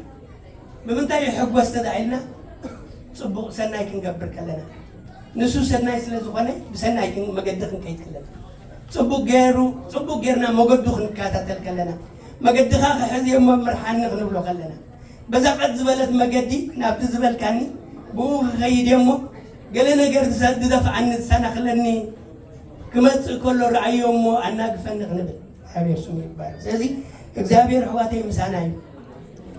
ብምንታይ ይሕጎስ ተዳኢልና? ጽቡቕ ሰናይ ክንገብር ከለና፣ ንሱ ሰናይ ስለ ዝኾነ ብሰናይ ክን-፣ መገዲ ክንከይድ ከለና፣ ጽቡቕ ገይሩ፣ ጽቡቕ ጌርና መገዱ ክንከታተል ከለና፣ መገድኻ ክሕዝ እየ እሞ ምርሓኒ ክንብሎ ከለና፣ በዛ ቀጥ ዝበለት መገዲ ናብቲ ዝበልካኒ ብኡ ክኸይድ እየ እሞ፣ ገለ ነገር ዝሰ-፣ ዝደፍኣኒ ዝሰናኽለኒ ክመጽእ ከሎ ረኣዮ እሞ ኣናግፈኒ ክንብል። እግዚኣብሔር ስሙ ይባረክ። ስለዚ እግዚኣብሔር ኣሕዋተይ ምሳና እዩ።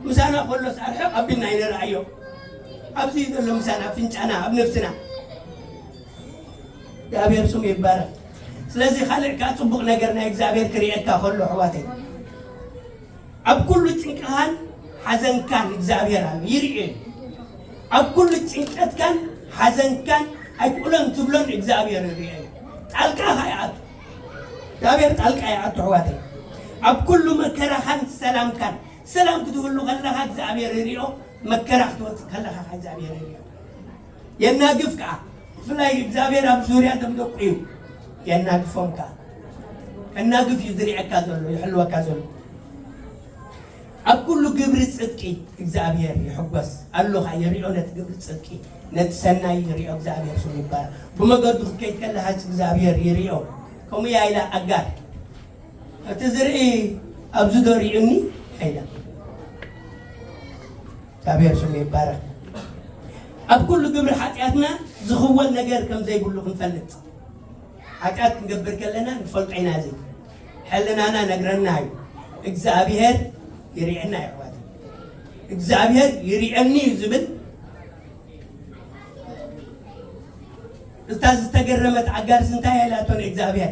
ምሳና ከሎስ ኣርሕቕ ኣቢልና ኣይንረኣዮ። ኣብዚ እዩ ዘሎ ምሳና፣ ኣብ ፍንጫና፣ ኣብ ነፍስና። እግዚኣብሔር ስሙ ይባረክ። ስለዚ ካልእ ከኣ ጽቡቕ ነገር ናይ እግዚኣብሔር ክርእየካ ከሎ፣ ኣሕዋተይ፣ ኣብ ኩሉ ጭንቅኻን ሓዘንካን እግዚኣብሔር ኣሎ፣ ይርእዮ እዩ። ኣብ ኩሉ ጭንቀትካን ሓዘንካን ኣይክእሎን ትብሎን እግዚኣብሔር ይርእዮ እዩ። ጣልቃ ከኣ ይኣቱ። እግዚኣብሔር ጣልቃ ይኣቱ፣ ኣሕዋተይ። ኣብ ኩሉ መከራኻን ሰላምካን፣ ሰላም ክትህሉ ከለኻ እግዚኣብሔር ይርእዮ፣ መከራ ክትወጽእ ከለኻ ከኣ እግዚኣብሔር ይርእዮ። የናግፍ ከኣ፣ ብፍላይ እግዚኣብሔር ኣብ ዙርያ እቶም ደቁ እዩ። የናግፎም ከኣ። ከናግፍ እዩ ዝርእየካ ዘሎ፣ ይሕልወካ ዘሎ። ኣብ ኩሉ ግብሪ ጽድቂ እግዚኣብሔር ይሕጎስ ኣሎ ከኣ፣ ይርእዮ ነቲ ግብሪ ጽድቂ፣ ነቲ ሰናይ ይርእዮ እግዚኣብሔር ስሙ ይባረክ። ብመገዱ ክትከይድ ከለኻስ እግዚኣብሔር ይርእዮ። ከምኡ እያ ኢላ ኣጋር። እቲ ዝርኢ ኣብዚ ዶ ርእዩኒ? ኢላ። እግዚኣብሔር ስሙ ይባረክ። ኣብ ኩሉ ግብሪ ሓጢኣትና ዝኽወል ነገር ከም ዘይብሉ ክንፈልጥ፣ ሓጢኣት ክንገብር ከለና ንፈልጦ ኢና። እዚ ሕልናና ነግረና እዩ። እግዚኣብሔር ይርእየና እዩ፣ ኣሕዋተይ። እግዚኣብሔር ይርእየኒ እዩ ዝብል። እታ ዝተገረመት ኣጋርስ እንታይ ኢላቶ ንእግዚኣብሔር?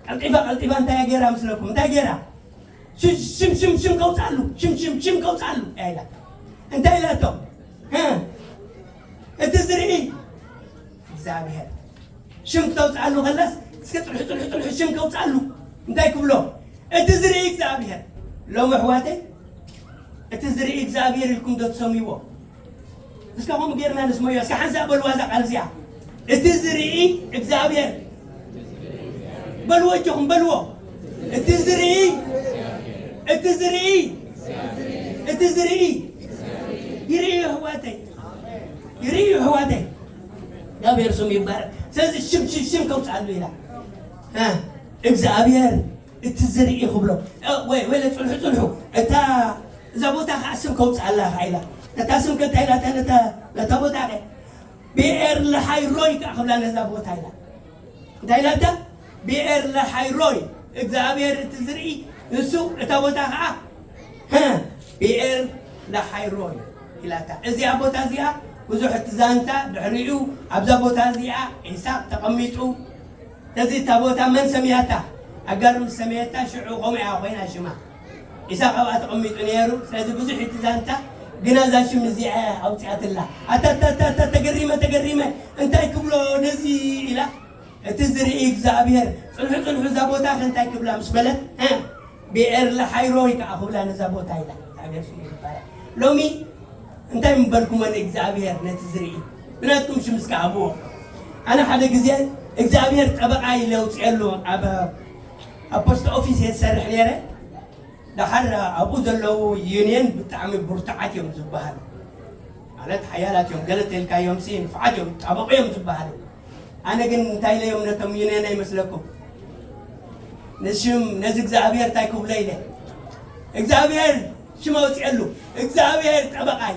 ቀልጢፋ፣ ቀልጢፋ እንታይ ገይራ ምስለኩም? እንታይ ገይራ? ሽ-፣ ሽም፣ ሽም፣ ሽም ከውፅኣሉ፣ ሽም፣ ሽም፣ ሽም ከውፅኣሉ እያ ኢላ። እንታይ ኢላቶ? እ? እቲ ዝርኢ እግዚኣብሔር። ሽም ክተውፅኣሉ ከላስ፣ እስከ ፅንሑ፣ ፅንሑ፣ ፅንሑ፣ ሽም ከውፅኣሉ። እንታይ ክብሎ? እቲ ዝርኢ እግዚኣብሔር። ሎሚ ኣሕዋተይ፣ እቲ ዝርኢ እግዚኣብሔር ኢልኩም ዶ ትሰምይዎ? እስከ ከምኡ ጌርና ንስመዮ። እስከ ሓንሳእ በልዋ እዛ ቃል እዚኣ። እቲ ዝርኢ እግዚኣብሔር። በልዎ እጆኹም፣ በልዎ። እቲ ዝርኢ፣ እቲ ዝርኢ፣ እቲ ዝርኢ ይርኢ እዩ ኣሕዋተይ። ይርኢ እዩ ኣሕዋተይ። እግዚኣብሔር ስሙ ይባረክ። ስለዚ ሽም፣ ሽም፣ ሽም ከውፅኣሉ ኢላ። እ፣ እግዚኣብሔር እቲ ዝርኢ ክብሎ። እ፣ ወይ፣ ወይ፣ ጽንሑ፣ ጽንሑ። እታ፣ እዛ ቦታ ኸዓ ስም ከውፅኣላ ኸዓ ኢላ። ነታ ስም ከ እንታይ ኢላታ? ነታ፣ ነታ ቦታ ኸ? ብኤር ለሃይ ሮይ ከኣ ክብላ ነዛ ቦታ ኢላ። እንታይ ኢላታ? ብኤር ለሃይ ሮይ፣ እግዚኣብሔር እቲ ዝርኢ ንሱ፣ እታ ቦታ ኸዓ፣ ሀ፣ ብኤር ለሃይ ሮይ ኢላታ። እዚኣ ቦታ እዚኣ ብዙሕ እቲ ዛንታ ድሕሪኡ ኣብዛ ቦታ እዚኣ ኢሳቅ ተቐሚጡ። ስለዚ እታ ቦታ መን ሰምያታ? ኣጋር ምስ ሰመየታ ሽዑ ከምኡ እያ ኮይና ሽማ። ኢሳቅ ኣብኣ ተቐሚጡ ነይሩ። ስለዚ ብዙሕ እቲ ዛንታ፣ ግና እዛ ሽም እዚኣ እያ ኣውፂኣትላ። ኣታ፣ ኣታ፣ ኣታ፣ ኣታ፣ ተገሪመ፣ ተገሪመ፣ እንታይ ክብሎ ነዚ ኢላ፣ እቲ ዝርኢ እግዚኣብሔር፣ ጽንሑ፣ ጽንሑ፣ እዛ ቦታ ከ እንታይ ክብላ ምስ በለት፣ እ፣ ብኤር ለሃይሮይ ከኣ ክብላ ነዛ ቦታ ኢላ። እግዚኣብሔር ስሙ ይባረክ። ሎሚ እንታይ ምበልኩሞ ንእግዚኣብሔር ነቲ ዝርኢ? ብናትኩም ሽም እስከ ሃብዎ። ኣነ ሓደ ግዜ እግዚኣብሔር ጠበቓ ኢለ ኣውፅኤሉ ኣብ፣ ኣብ ፖስት ኦፊስ እየ ዝሰርሕ ነይረ። ደሓር ኣብኡ ዘለዉ ዩኒየን ብጣዕሚ ብርቱዓት እዮም ዝበሃሉ። ማለት ሓያላት እዮም፣ ገለ ተልካዮም ሲ ንፉዓት እዮም፣ ጠበቑ እዮም ዝበሃሉ። ኣነ ግን እንታይ ኢለዮም ነቶም ዩኒየን ይመስለኩም? ንሽም፣ ነዚ እግዚኣብሔር እንታይ ክብሎ ኢለ? እግዚኣብሔር ሽም ኣውፅኤሉ፣ እግዚኣብሔር ጠበቓይ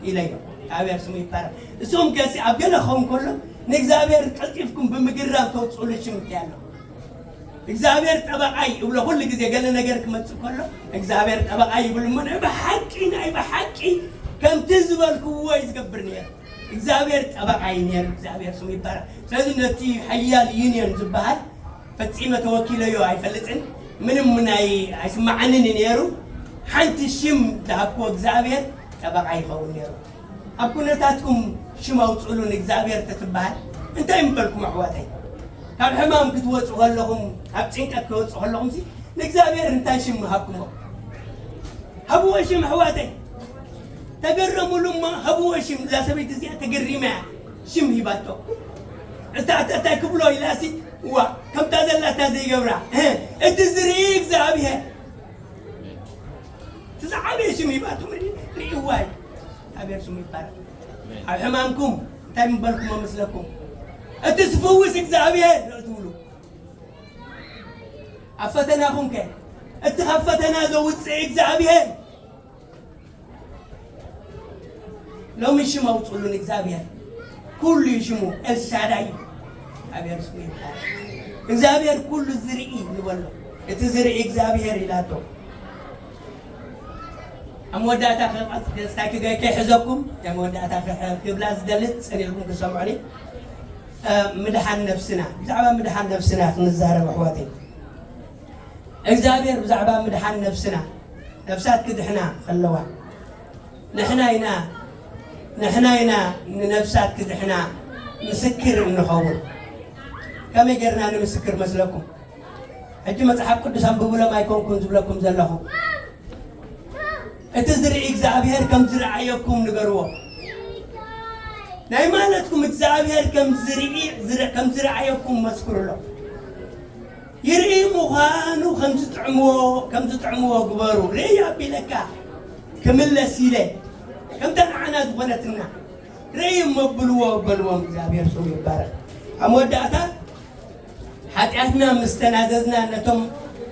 ኢለዮም። እግዚኣብሔር ስሙ ይባረክ። እሶም ገሲ ኣብ ገለ ክኸውን ከሎ ንእግዚኣብሔር ቀልጢፍኩም ብምግራም ተውፅኡሉ ሽም እንታይ ኣሎ? እግዚኣብሔር ጠበቓይ እብሎ ኩሉ ግዜ ገለ ነገር ክመጽእ ከሎ እግዚኣብሔር ጠበቓይ ይብል እሞ ናይ ብሓቂ፣ ናይ ብሓቂ ከምቲ ዝበልክዎ እዩ ዝገብር ነይሩ። እግዚኣብሔር ጠበቓይ ነይሩ። እግዚኣብሔር ስሙ ይባረክ። ስለዚ ነቲ ሓያል ዩኒየን ዝበሃል ፈጺመ ተወኪለዮ ኣይፈልጥን። ምንም ናይ ኣይስማዓንን እዩ ነይሩ። ሓንቲ ሽም ዝሃብክዎ እግዚኣብሔር ጠበቓ ይኸውን ነይሩ። ኣብ ኩነታትኩም ሽም ኣውፅኡሉ ንእግዚኣብሔር ተትበሃል እንታይ ምበልኩም ኣሕዋተይ? ካብ ሕማም ክትወፁ ከለኹም፣ ካብ ጭንቀት ክትወፁ ከለኹም ሲ ንእግዚኣብሔር እንታይ ሽም ምሃብኩሞ? ሃብዎ ሽም ኣሕዋተይ። ተገረሙሉ እሞ ሃብዎ ሽም። እዛ ሰበይቲ እዚኣ ተገሪማ እያ ሽም ሂባቶ። እታ፣ እታ እንታይ ክብሎ ኢላ ሲ፣ እዋ፣ ከምታ ዘላታ ዘይገብራ። እ፣ እቲ ዝርኢ እግዚኣብሔር። እቲ ዝዓበየ ሽም ሂባቶ ሪ-፣ ርእይዋ እዩ። እግዚኣብሔር ስሙ ይባረክ። ኣብ ሕማምኩም እንታይ ምበልኩሞ መስለኩም? እቲ ዝፍውስ እግዚኣብሔር ዶ ትብሉ? ኣብ ፈተናኹም ከ እቲ ካብ ፈተና ዘውፅእ እግዚኣብሔር። ሎሚ ሽም ኣውፅሉ ንእግዚኣብሔር። ኩሉ እዩ ሽሙ፣ ኤልሻዳይ እዩ። እግዚኣብሔር ስሙ ይባረክ። እግዚኣብሔር ኩሉ ዝርኢ ንበሎ። እቲ ዝርኢ እግዚኣብሔር ኢላቶ። ኣብ መወዳእታ ክቐጽ-፣ ክስታይ ክገ-፣ ከይሕዘኩም፣ ኣብ መወዳእታ ክሕ-፣ ክብላ ዝደሊ ጽን ኢልኩም ክሰምዑኒ። ምድሓን ነፍስና፣ ብዛዕባ ምድሓን ነፍስና ክንዛረብ ኣሕዋተይ። እግዚኣብሔር ብዛዕባ ምድሓን ነፍስና፣ ነፍሳት ክድሕና ከለዋ፣ ንሕና ኢና፣ ንሕና ኢና ንነፍሳት ክድሕና ምስክር እንኸውን። ከመይ ጌርና ንምስክር መስለኩም? ሕጂ መጽሓፍ ቅዱስ ኣንብቡሎም ኣይኮንኩን ዝብለኩም ዘለኹ። እቲ ዝርኢ እግዚኣብሔር ከም ዝረኣየኩም ንገርዎ። ናይ ማለትኩም እግዚኣብሔር ከም ዝርኢ፣ ዝረ-፣ ከም ዝረኣየኩም መስክሩሎም። ይርኢ ምዃኑ ከም ዝጥዕምዎ፣ ከም ዝጥዕምዎ ግበሩ። ርእይ ኣቢለካ ክምለስ ኢለ፣ ከምታ ንዓና ዝኾነትና ርእይ እሞ ብልዎ በልዎም። እግዚኣብሔር ስሙ ይባረክ። ኣብ መወዳእታ ሓጢኣትና ምስ ተናዘዝና ነቶም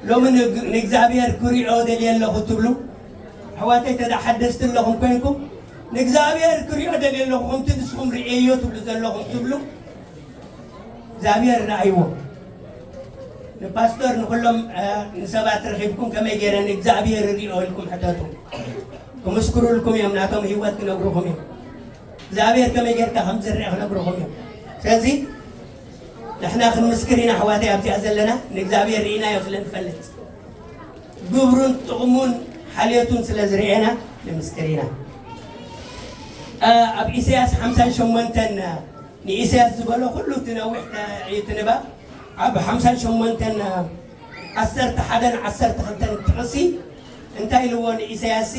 ሎሚ ንግ-፣ ንእግዚኣብሔር ክሪኦ ደልየ ኣለኹ ትብሉ፣ ኣሕዋተይ ተዳ ሓደስቲ ኣለኹም ኮይንኩም ንእግዚኣብሔር ክሪኦ ደልየ ኣለኹ ከምቲ ንስኹም ርእየዮ ትብሉ ዘለኹም ትብሉ፣ እግዚኣብሔር ረኣይዎ። ንፓስተር ንኹሎም፣ እ፣ ንሰባት ረኺብኩም ከመይ ገይረ ንእግዚኣብሔር ርእዮ ኢልኩም ሕተቱ። ክምስክሩልኩም እዮም፣ ናቶም ህይወት ክነግሩኹም እዮም። እግዚኣብሔር ከመይ ጌርካ ከም ዝርአ ክነግሩኹም እዮም። ስለዚ ንሕና ክንምስክር ኢና ኣሕዋተይ ኣብዚኣ ዘለና ንእግዚኣብሔር ርኢናዮ ስለ ንፈልጥ፣ ግብሩን ጥቕሙን ሓልዮቱን ስለ ዝርኤና ንምስክር ኢና። እ፣ ኣብ ኢሳያስ ሓምሳን ሸሞንተን ንኢሳያስ ዝበሎ ኩሉ እቲ ነዊሕ ተ-፣ እዩ እቲ ንባብ። ኣብ ሓምሳን ሸሞንተን ዓሰርተ ሓደን ዓሰርተ ክልተን ጥቕሲ እንታይ ኢልዎ ንኢሳያስ?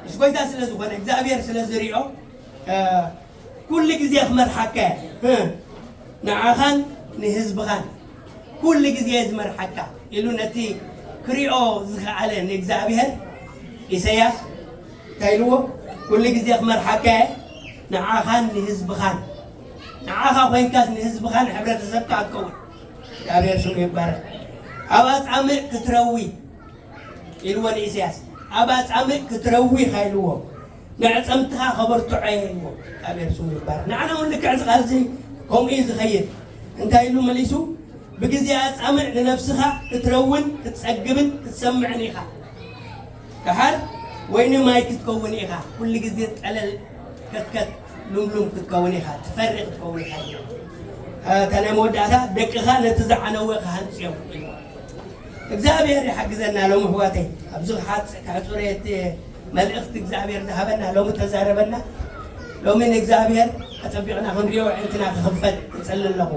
ምስ ጎይታ ስለ ዝኾነ እግዚኣብሔር ስለ ዝሪኦ፣ እ፣ ኩሉ ግዜ ክመርሓካ እየ፣ እ፣ ንዓኻን ንህዝብኻን ኩሉ ግዜ እየ ዝመርሓካ ኢሉ ነቲ ክሪኦ ዝኸኣለ ንእግዚኣብሔር ኢሳያስ እንታይ ኢልዎ? ኩሉ ግዜ ክመርሓካ እየ፣ ንዓኻን ንህዝብኻን። ንዓኻ ኮይንካስ ንህዝብኻን ሕብረተሰብካ ክትከውን። እግዚኣብሔር ስሙ ይባረክ። ኣብ ኣጻምእ ክትረዊ ኢልዎ ንኢሳያስ። ኣብ ኣጻምእ ክትረዊ ኢኻ ኢልዎ። ንዕጸምትኻ ከበርትዖ እየ ኢልዎ። እግዚኣብሔር ስሙ ይባረክ። ንዓና እውን ልክዕ እዚ ቃል እዚ ከምኡ እዩ ዝኸይድ። እንታይ ኢሉ መሊሱ? ብግዜ ኣጻምእ ንነፍስኻ ክትረውን ክትጸግብን ክትሰምዕን ኢኻ። ደሓር ወይኒ ማይ ክትከውን ኢኻ። ኩሉ ግዜ ጠለል ከትከት ሉምሉም ክትከውን ኢኻ። ትፈሪ ክትከውን ኢኻ። እታ ናይ መወዳእታ ደቅኻ ነቲ ዝዓነወ ክሃንጽ እዮም። እግዚኣብሔር ይሓግዘና። ሎም ኣሕዋተይ ኣብዚ ክሓጽ-፣ ከሕጽረ እቲ መልእኽቲ እግዚኣብሔር ዝሃበና ሎሚ ተዛረበና። ሎሚ ንእግዚኣብሔር ኣጸቢቕና ክንሪኦ ኣዒንትና ክኽፈት እጸሊ ኣለኹ።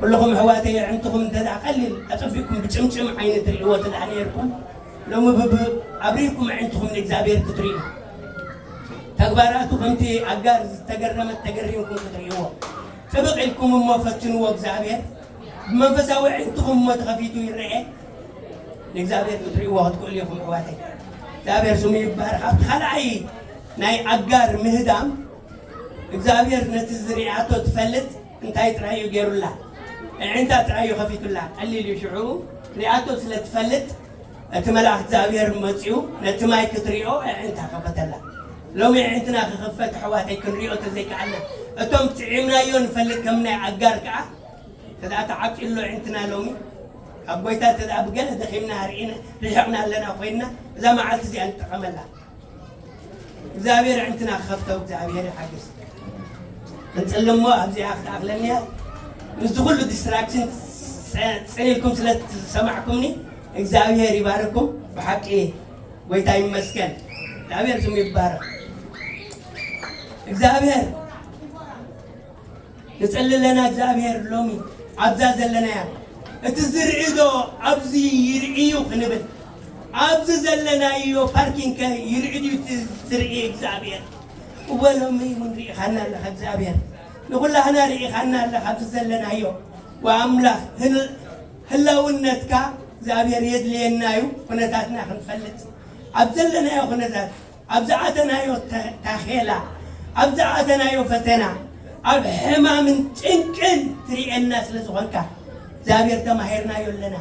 ኩልኹም ኣሕዋተይ ኣዒንትኹም እንተ ደኣ ቀሊል ኣጸቢቕኩም ብጭምጭም ዓይኒ ትርእይዎ እንተ ደኣ ነይርኩም፣ ሎሚ ብብ-፣ ኣብሪኩም ኣዒንትኹም ንእግዚኣብሔር ክትርእዩ። ተግባራቱ ከምቲ ኣጋር ዝተገረመት ተገሪምኩም ክትርእይዎ። ጥብቕ ኢልኩም እሞ ፈትንዎ እግዚኣብሔር። ብመንፈሳዊ ኣዒንትኹም እሞ ተኸፊቱ ይረኤ። ንእግዚኣብሔር ክትርእይዎ ክትክእሉ ኢኹም ኣሕዋተይ። እግዚኣብሔር ስሙ ይባረኽ። ኣብቲ ካልኣይ ናይ ኣጋር ምህዳም እግዚኣብሔር ነቲ ዝርኣቶ ትፈልጥ እንታይ ጥራይ እዩ ገይሩላ? ኣዒንታ ጥራይ እዩ ከፊቱላ። ቀሊል እዩ ሽዑ ርኣቶ ስለ ትፈልጥ እቲ መልኣኽ እግዚኣብሔር መጺኡ ነቲ ማይ ክትሪኦ ኣዒንታ ከፈተላ። ሎሚ ኣዒንትና ክኽፈት ኣሕዋተይ ክንሪኦ ተዘይከኣልና እቶም ጥዒምናዮ ንፈልጥ ከም ናይ ኣጋር ከኣ ተደኣ ተዓቂሎ ኣዒንትና ሎሚ ካብ ጎይታ ተደኣ ብገለ ደኺምና ርኢና ርሒቕና ኣለና ኮይንና እዛ መዓልቲ እዚኣ ንጠቐመላ። እግዚኣብሔር ኣዒንትና ክኸፍተው እግዚኣብሔር ይሓግዝ። እንጽሊ እሞ ኣብዚኣ ክትኣኽለኒ እያ። ምስዚ ኩሉ ዲስትራክሽን ጸ-፣ ጸኒልኩም ስለ ዝሰማዕኩምኒ እግዚኣብሔር ይባርኩም። ብሓቂ ጎይታ ይመስገን። እግዚኣብሔር ስሙ ይባረክ። እግዚኣብሔር ንጸሊ ኣለና እግዚኣብሔር ሎሚ ኣብዛ ዘለናያ እቲ ዝርኢ ዶ ኣብዚ ይርኢ እዩ ክንብል፣ ኣብዚ ዘለናዮ ፓርኪንግ ከ ይርኢ ድዩ እቲ ዝርኢ እግዚኣብሔር? እወ ሎሚ እውን ርኢኻና ኣለኻ እግዚኣብሔር፣ ንኹላህና ርኢኻና ኣለኻ ኣብዚ ዘለናዮ። ወኣምላኽ ህል-፣ ህላውነትካ እግዚኣብሔር የድልየና እዩ ኩነታትና ክንፈልጥ ኣብ ዘለናዮ ኩነታት ኣብ ዝኣተናዮ ተ-፣ ታኼላ፣ ኣብ ዝኣተናዮ ፈተና፣ ኣብ ሕማምን ጭንቅን ትርእየና ስለ ዝኾንካ እግዚኣብሔር ተማሂርናዮ ኣለና።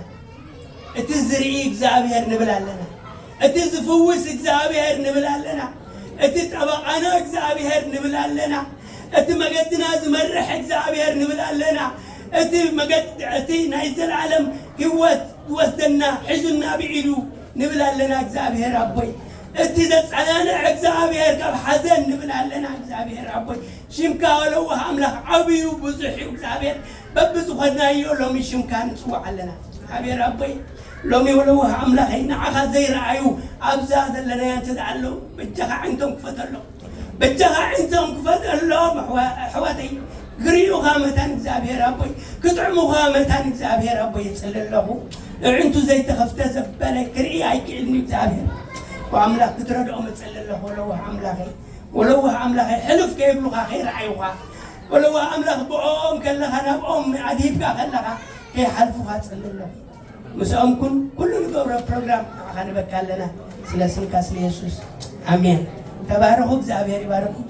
እቲ ዝርኢ እግዚኣብሔር ንብል ኣለና። እቲ ዝፍውስ እግዚኣብሔር ንብል ኣለና። እቲ ጠበቓና እግዚኣብሔር ንብል ኣለና። እቲ መገድና ዝመርሕ እግዚኣብሔር ንብል ኣለና። እቲ መገድ-፣ እቲ ናይ ዘለኣለም ህይወት ዝወስደና ሒዙና ብኢዱ ንብል ኣለና። እግዚኣብሔር ኣቦይ እቲ ዘጸናንዕ እግዚኣብሔር ካብ ሓዘን ንብል ኣለና። እግዚኣብሔር ኣቦይ ሽምካ ወለዋህ ኣምላኽ ዓብዩ ብዙሕ እዩ። እግዚኣብሔር በብዝኾንናዮ ሎሚ ሽምካ ንጽዋዕ ኣለና። እግዚኣብሔር ኣቦይ ሎሚ ወለዋህ ኣምላኸይ ንዓኻ ዘይረኣዩ ኣብዛ ዘለናያ እንተ ደኣ ኣለዉ በጃኻ ዓይነቶም ክፈተሎም። በጃኻ ዓይነቶም ክፈተሎም። ኣሕዋ- ኣሕዋተይ ክርእዩኻ መታን እግዚኣብሔር ኣቦይ ክጥዕሙኻ መታን እግዚኣብሔር ኣቦይ ይጽሊ ኣለኹ። እዕንቱ ዘይተኸፍተ ዘበለ ክርኢ ኣይክእልን እግዚኣብሔር። ኣምላኽ ክትረድኦም እጽሊ ኣለኹ። ወለዋህ ኣምላኸይ ወለዋህ ኣምላኸይ ሕልፍ ከይብሉኻ ከይረኣዩኻ ወለዋህ ኣምላኽ ብኦም ከለኻ ናብኦም ኣድሂብካ ከለኻ ከይሓልፉኻ ጽሊ ኣለኹ። ምስኦም ኩን ኩሉ ንገብሮ ፕሮግራም ንዓኻ ንበካ ኣለና። ስለ ስምካ ስለ የሱስ ኣሜን። ተባረኹ። እግዚኣብሔር ይባርኩም።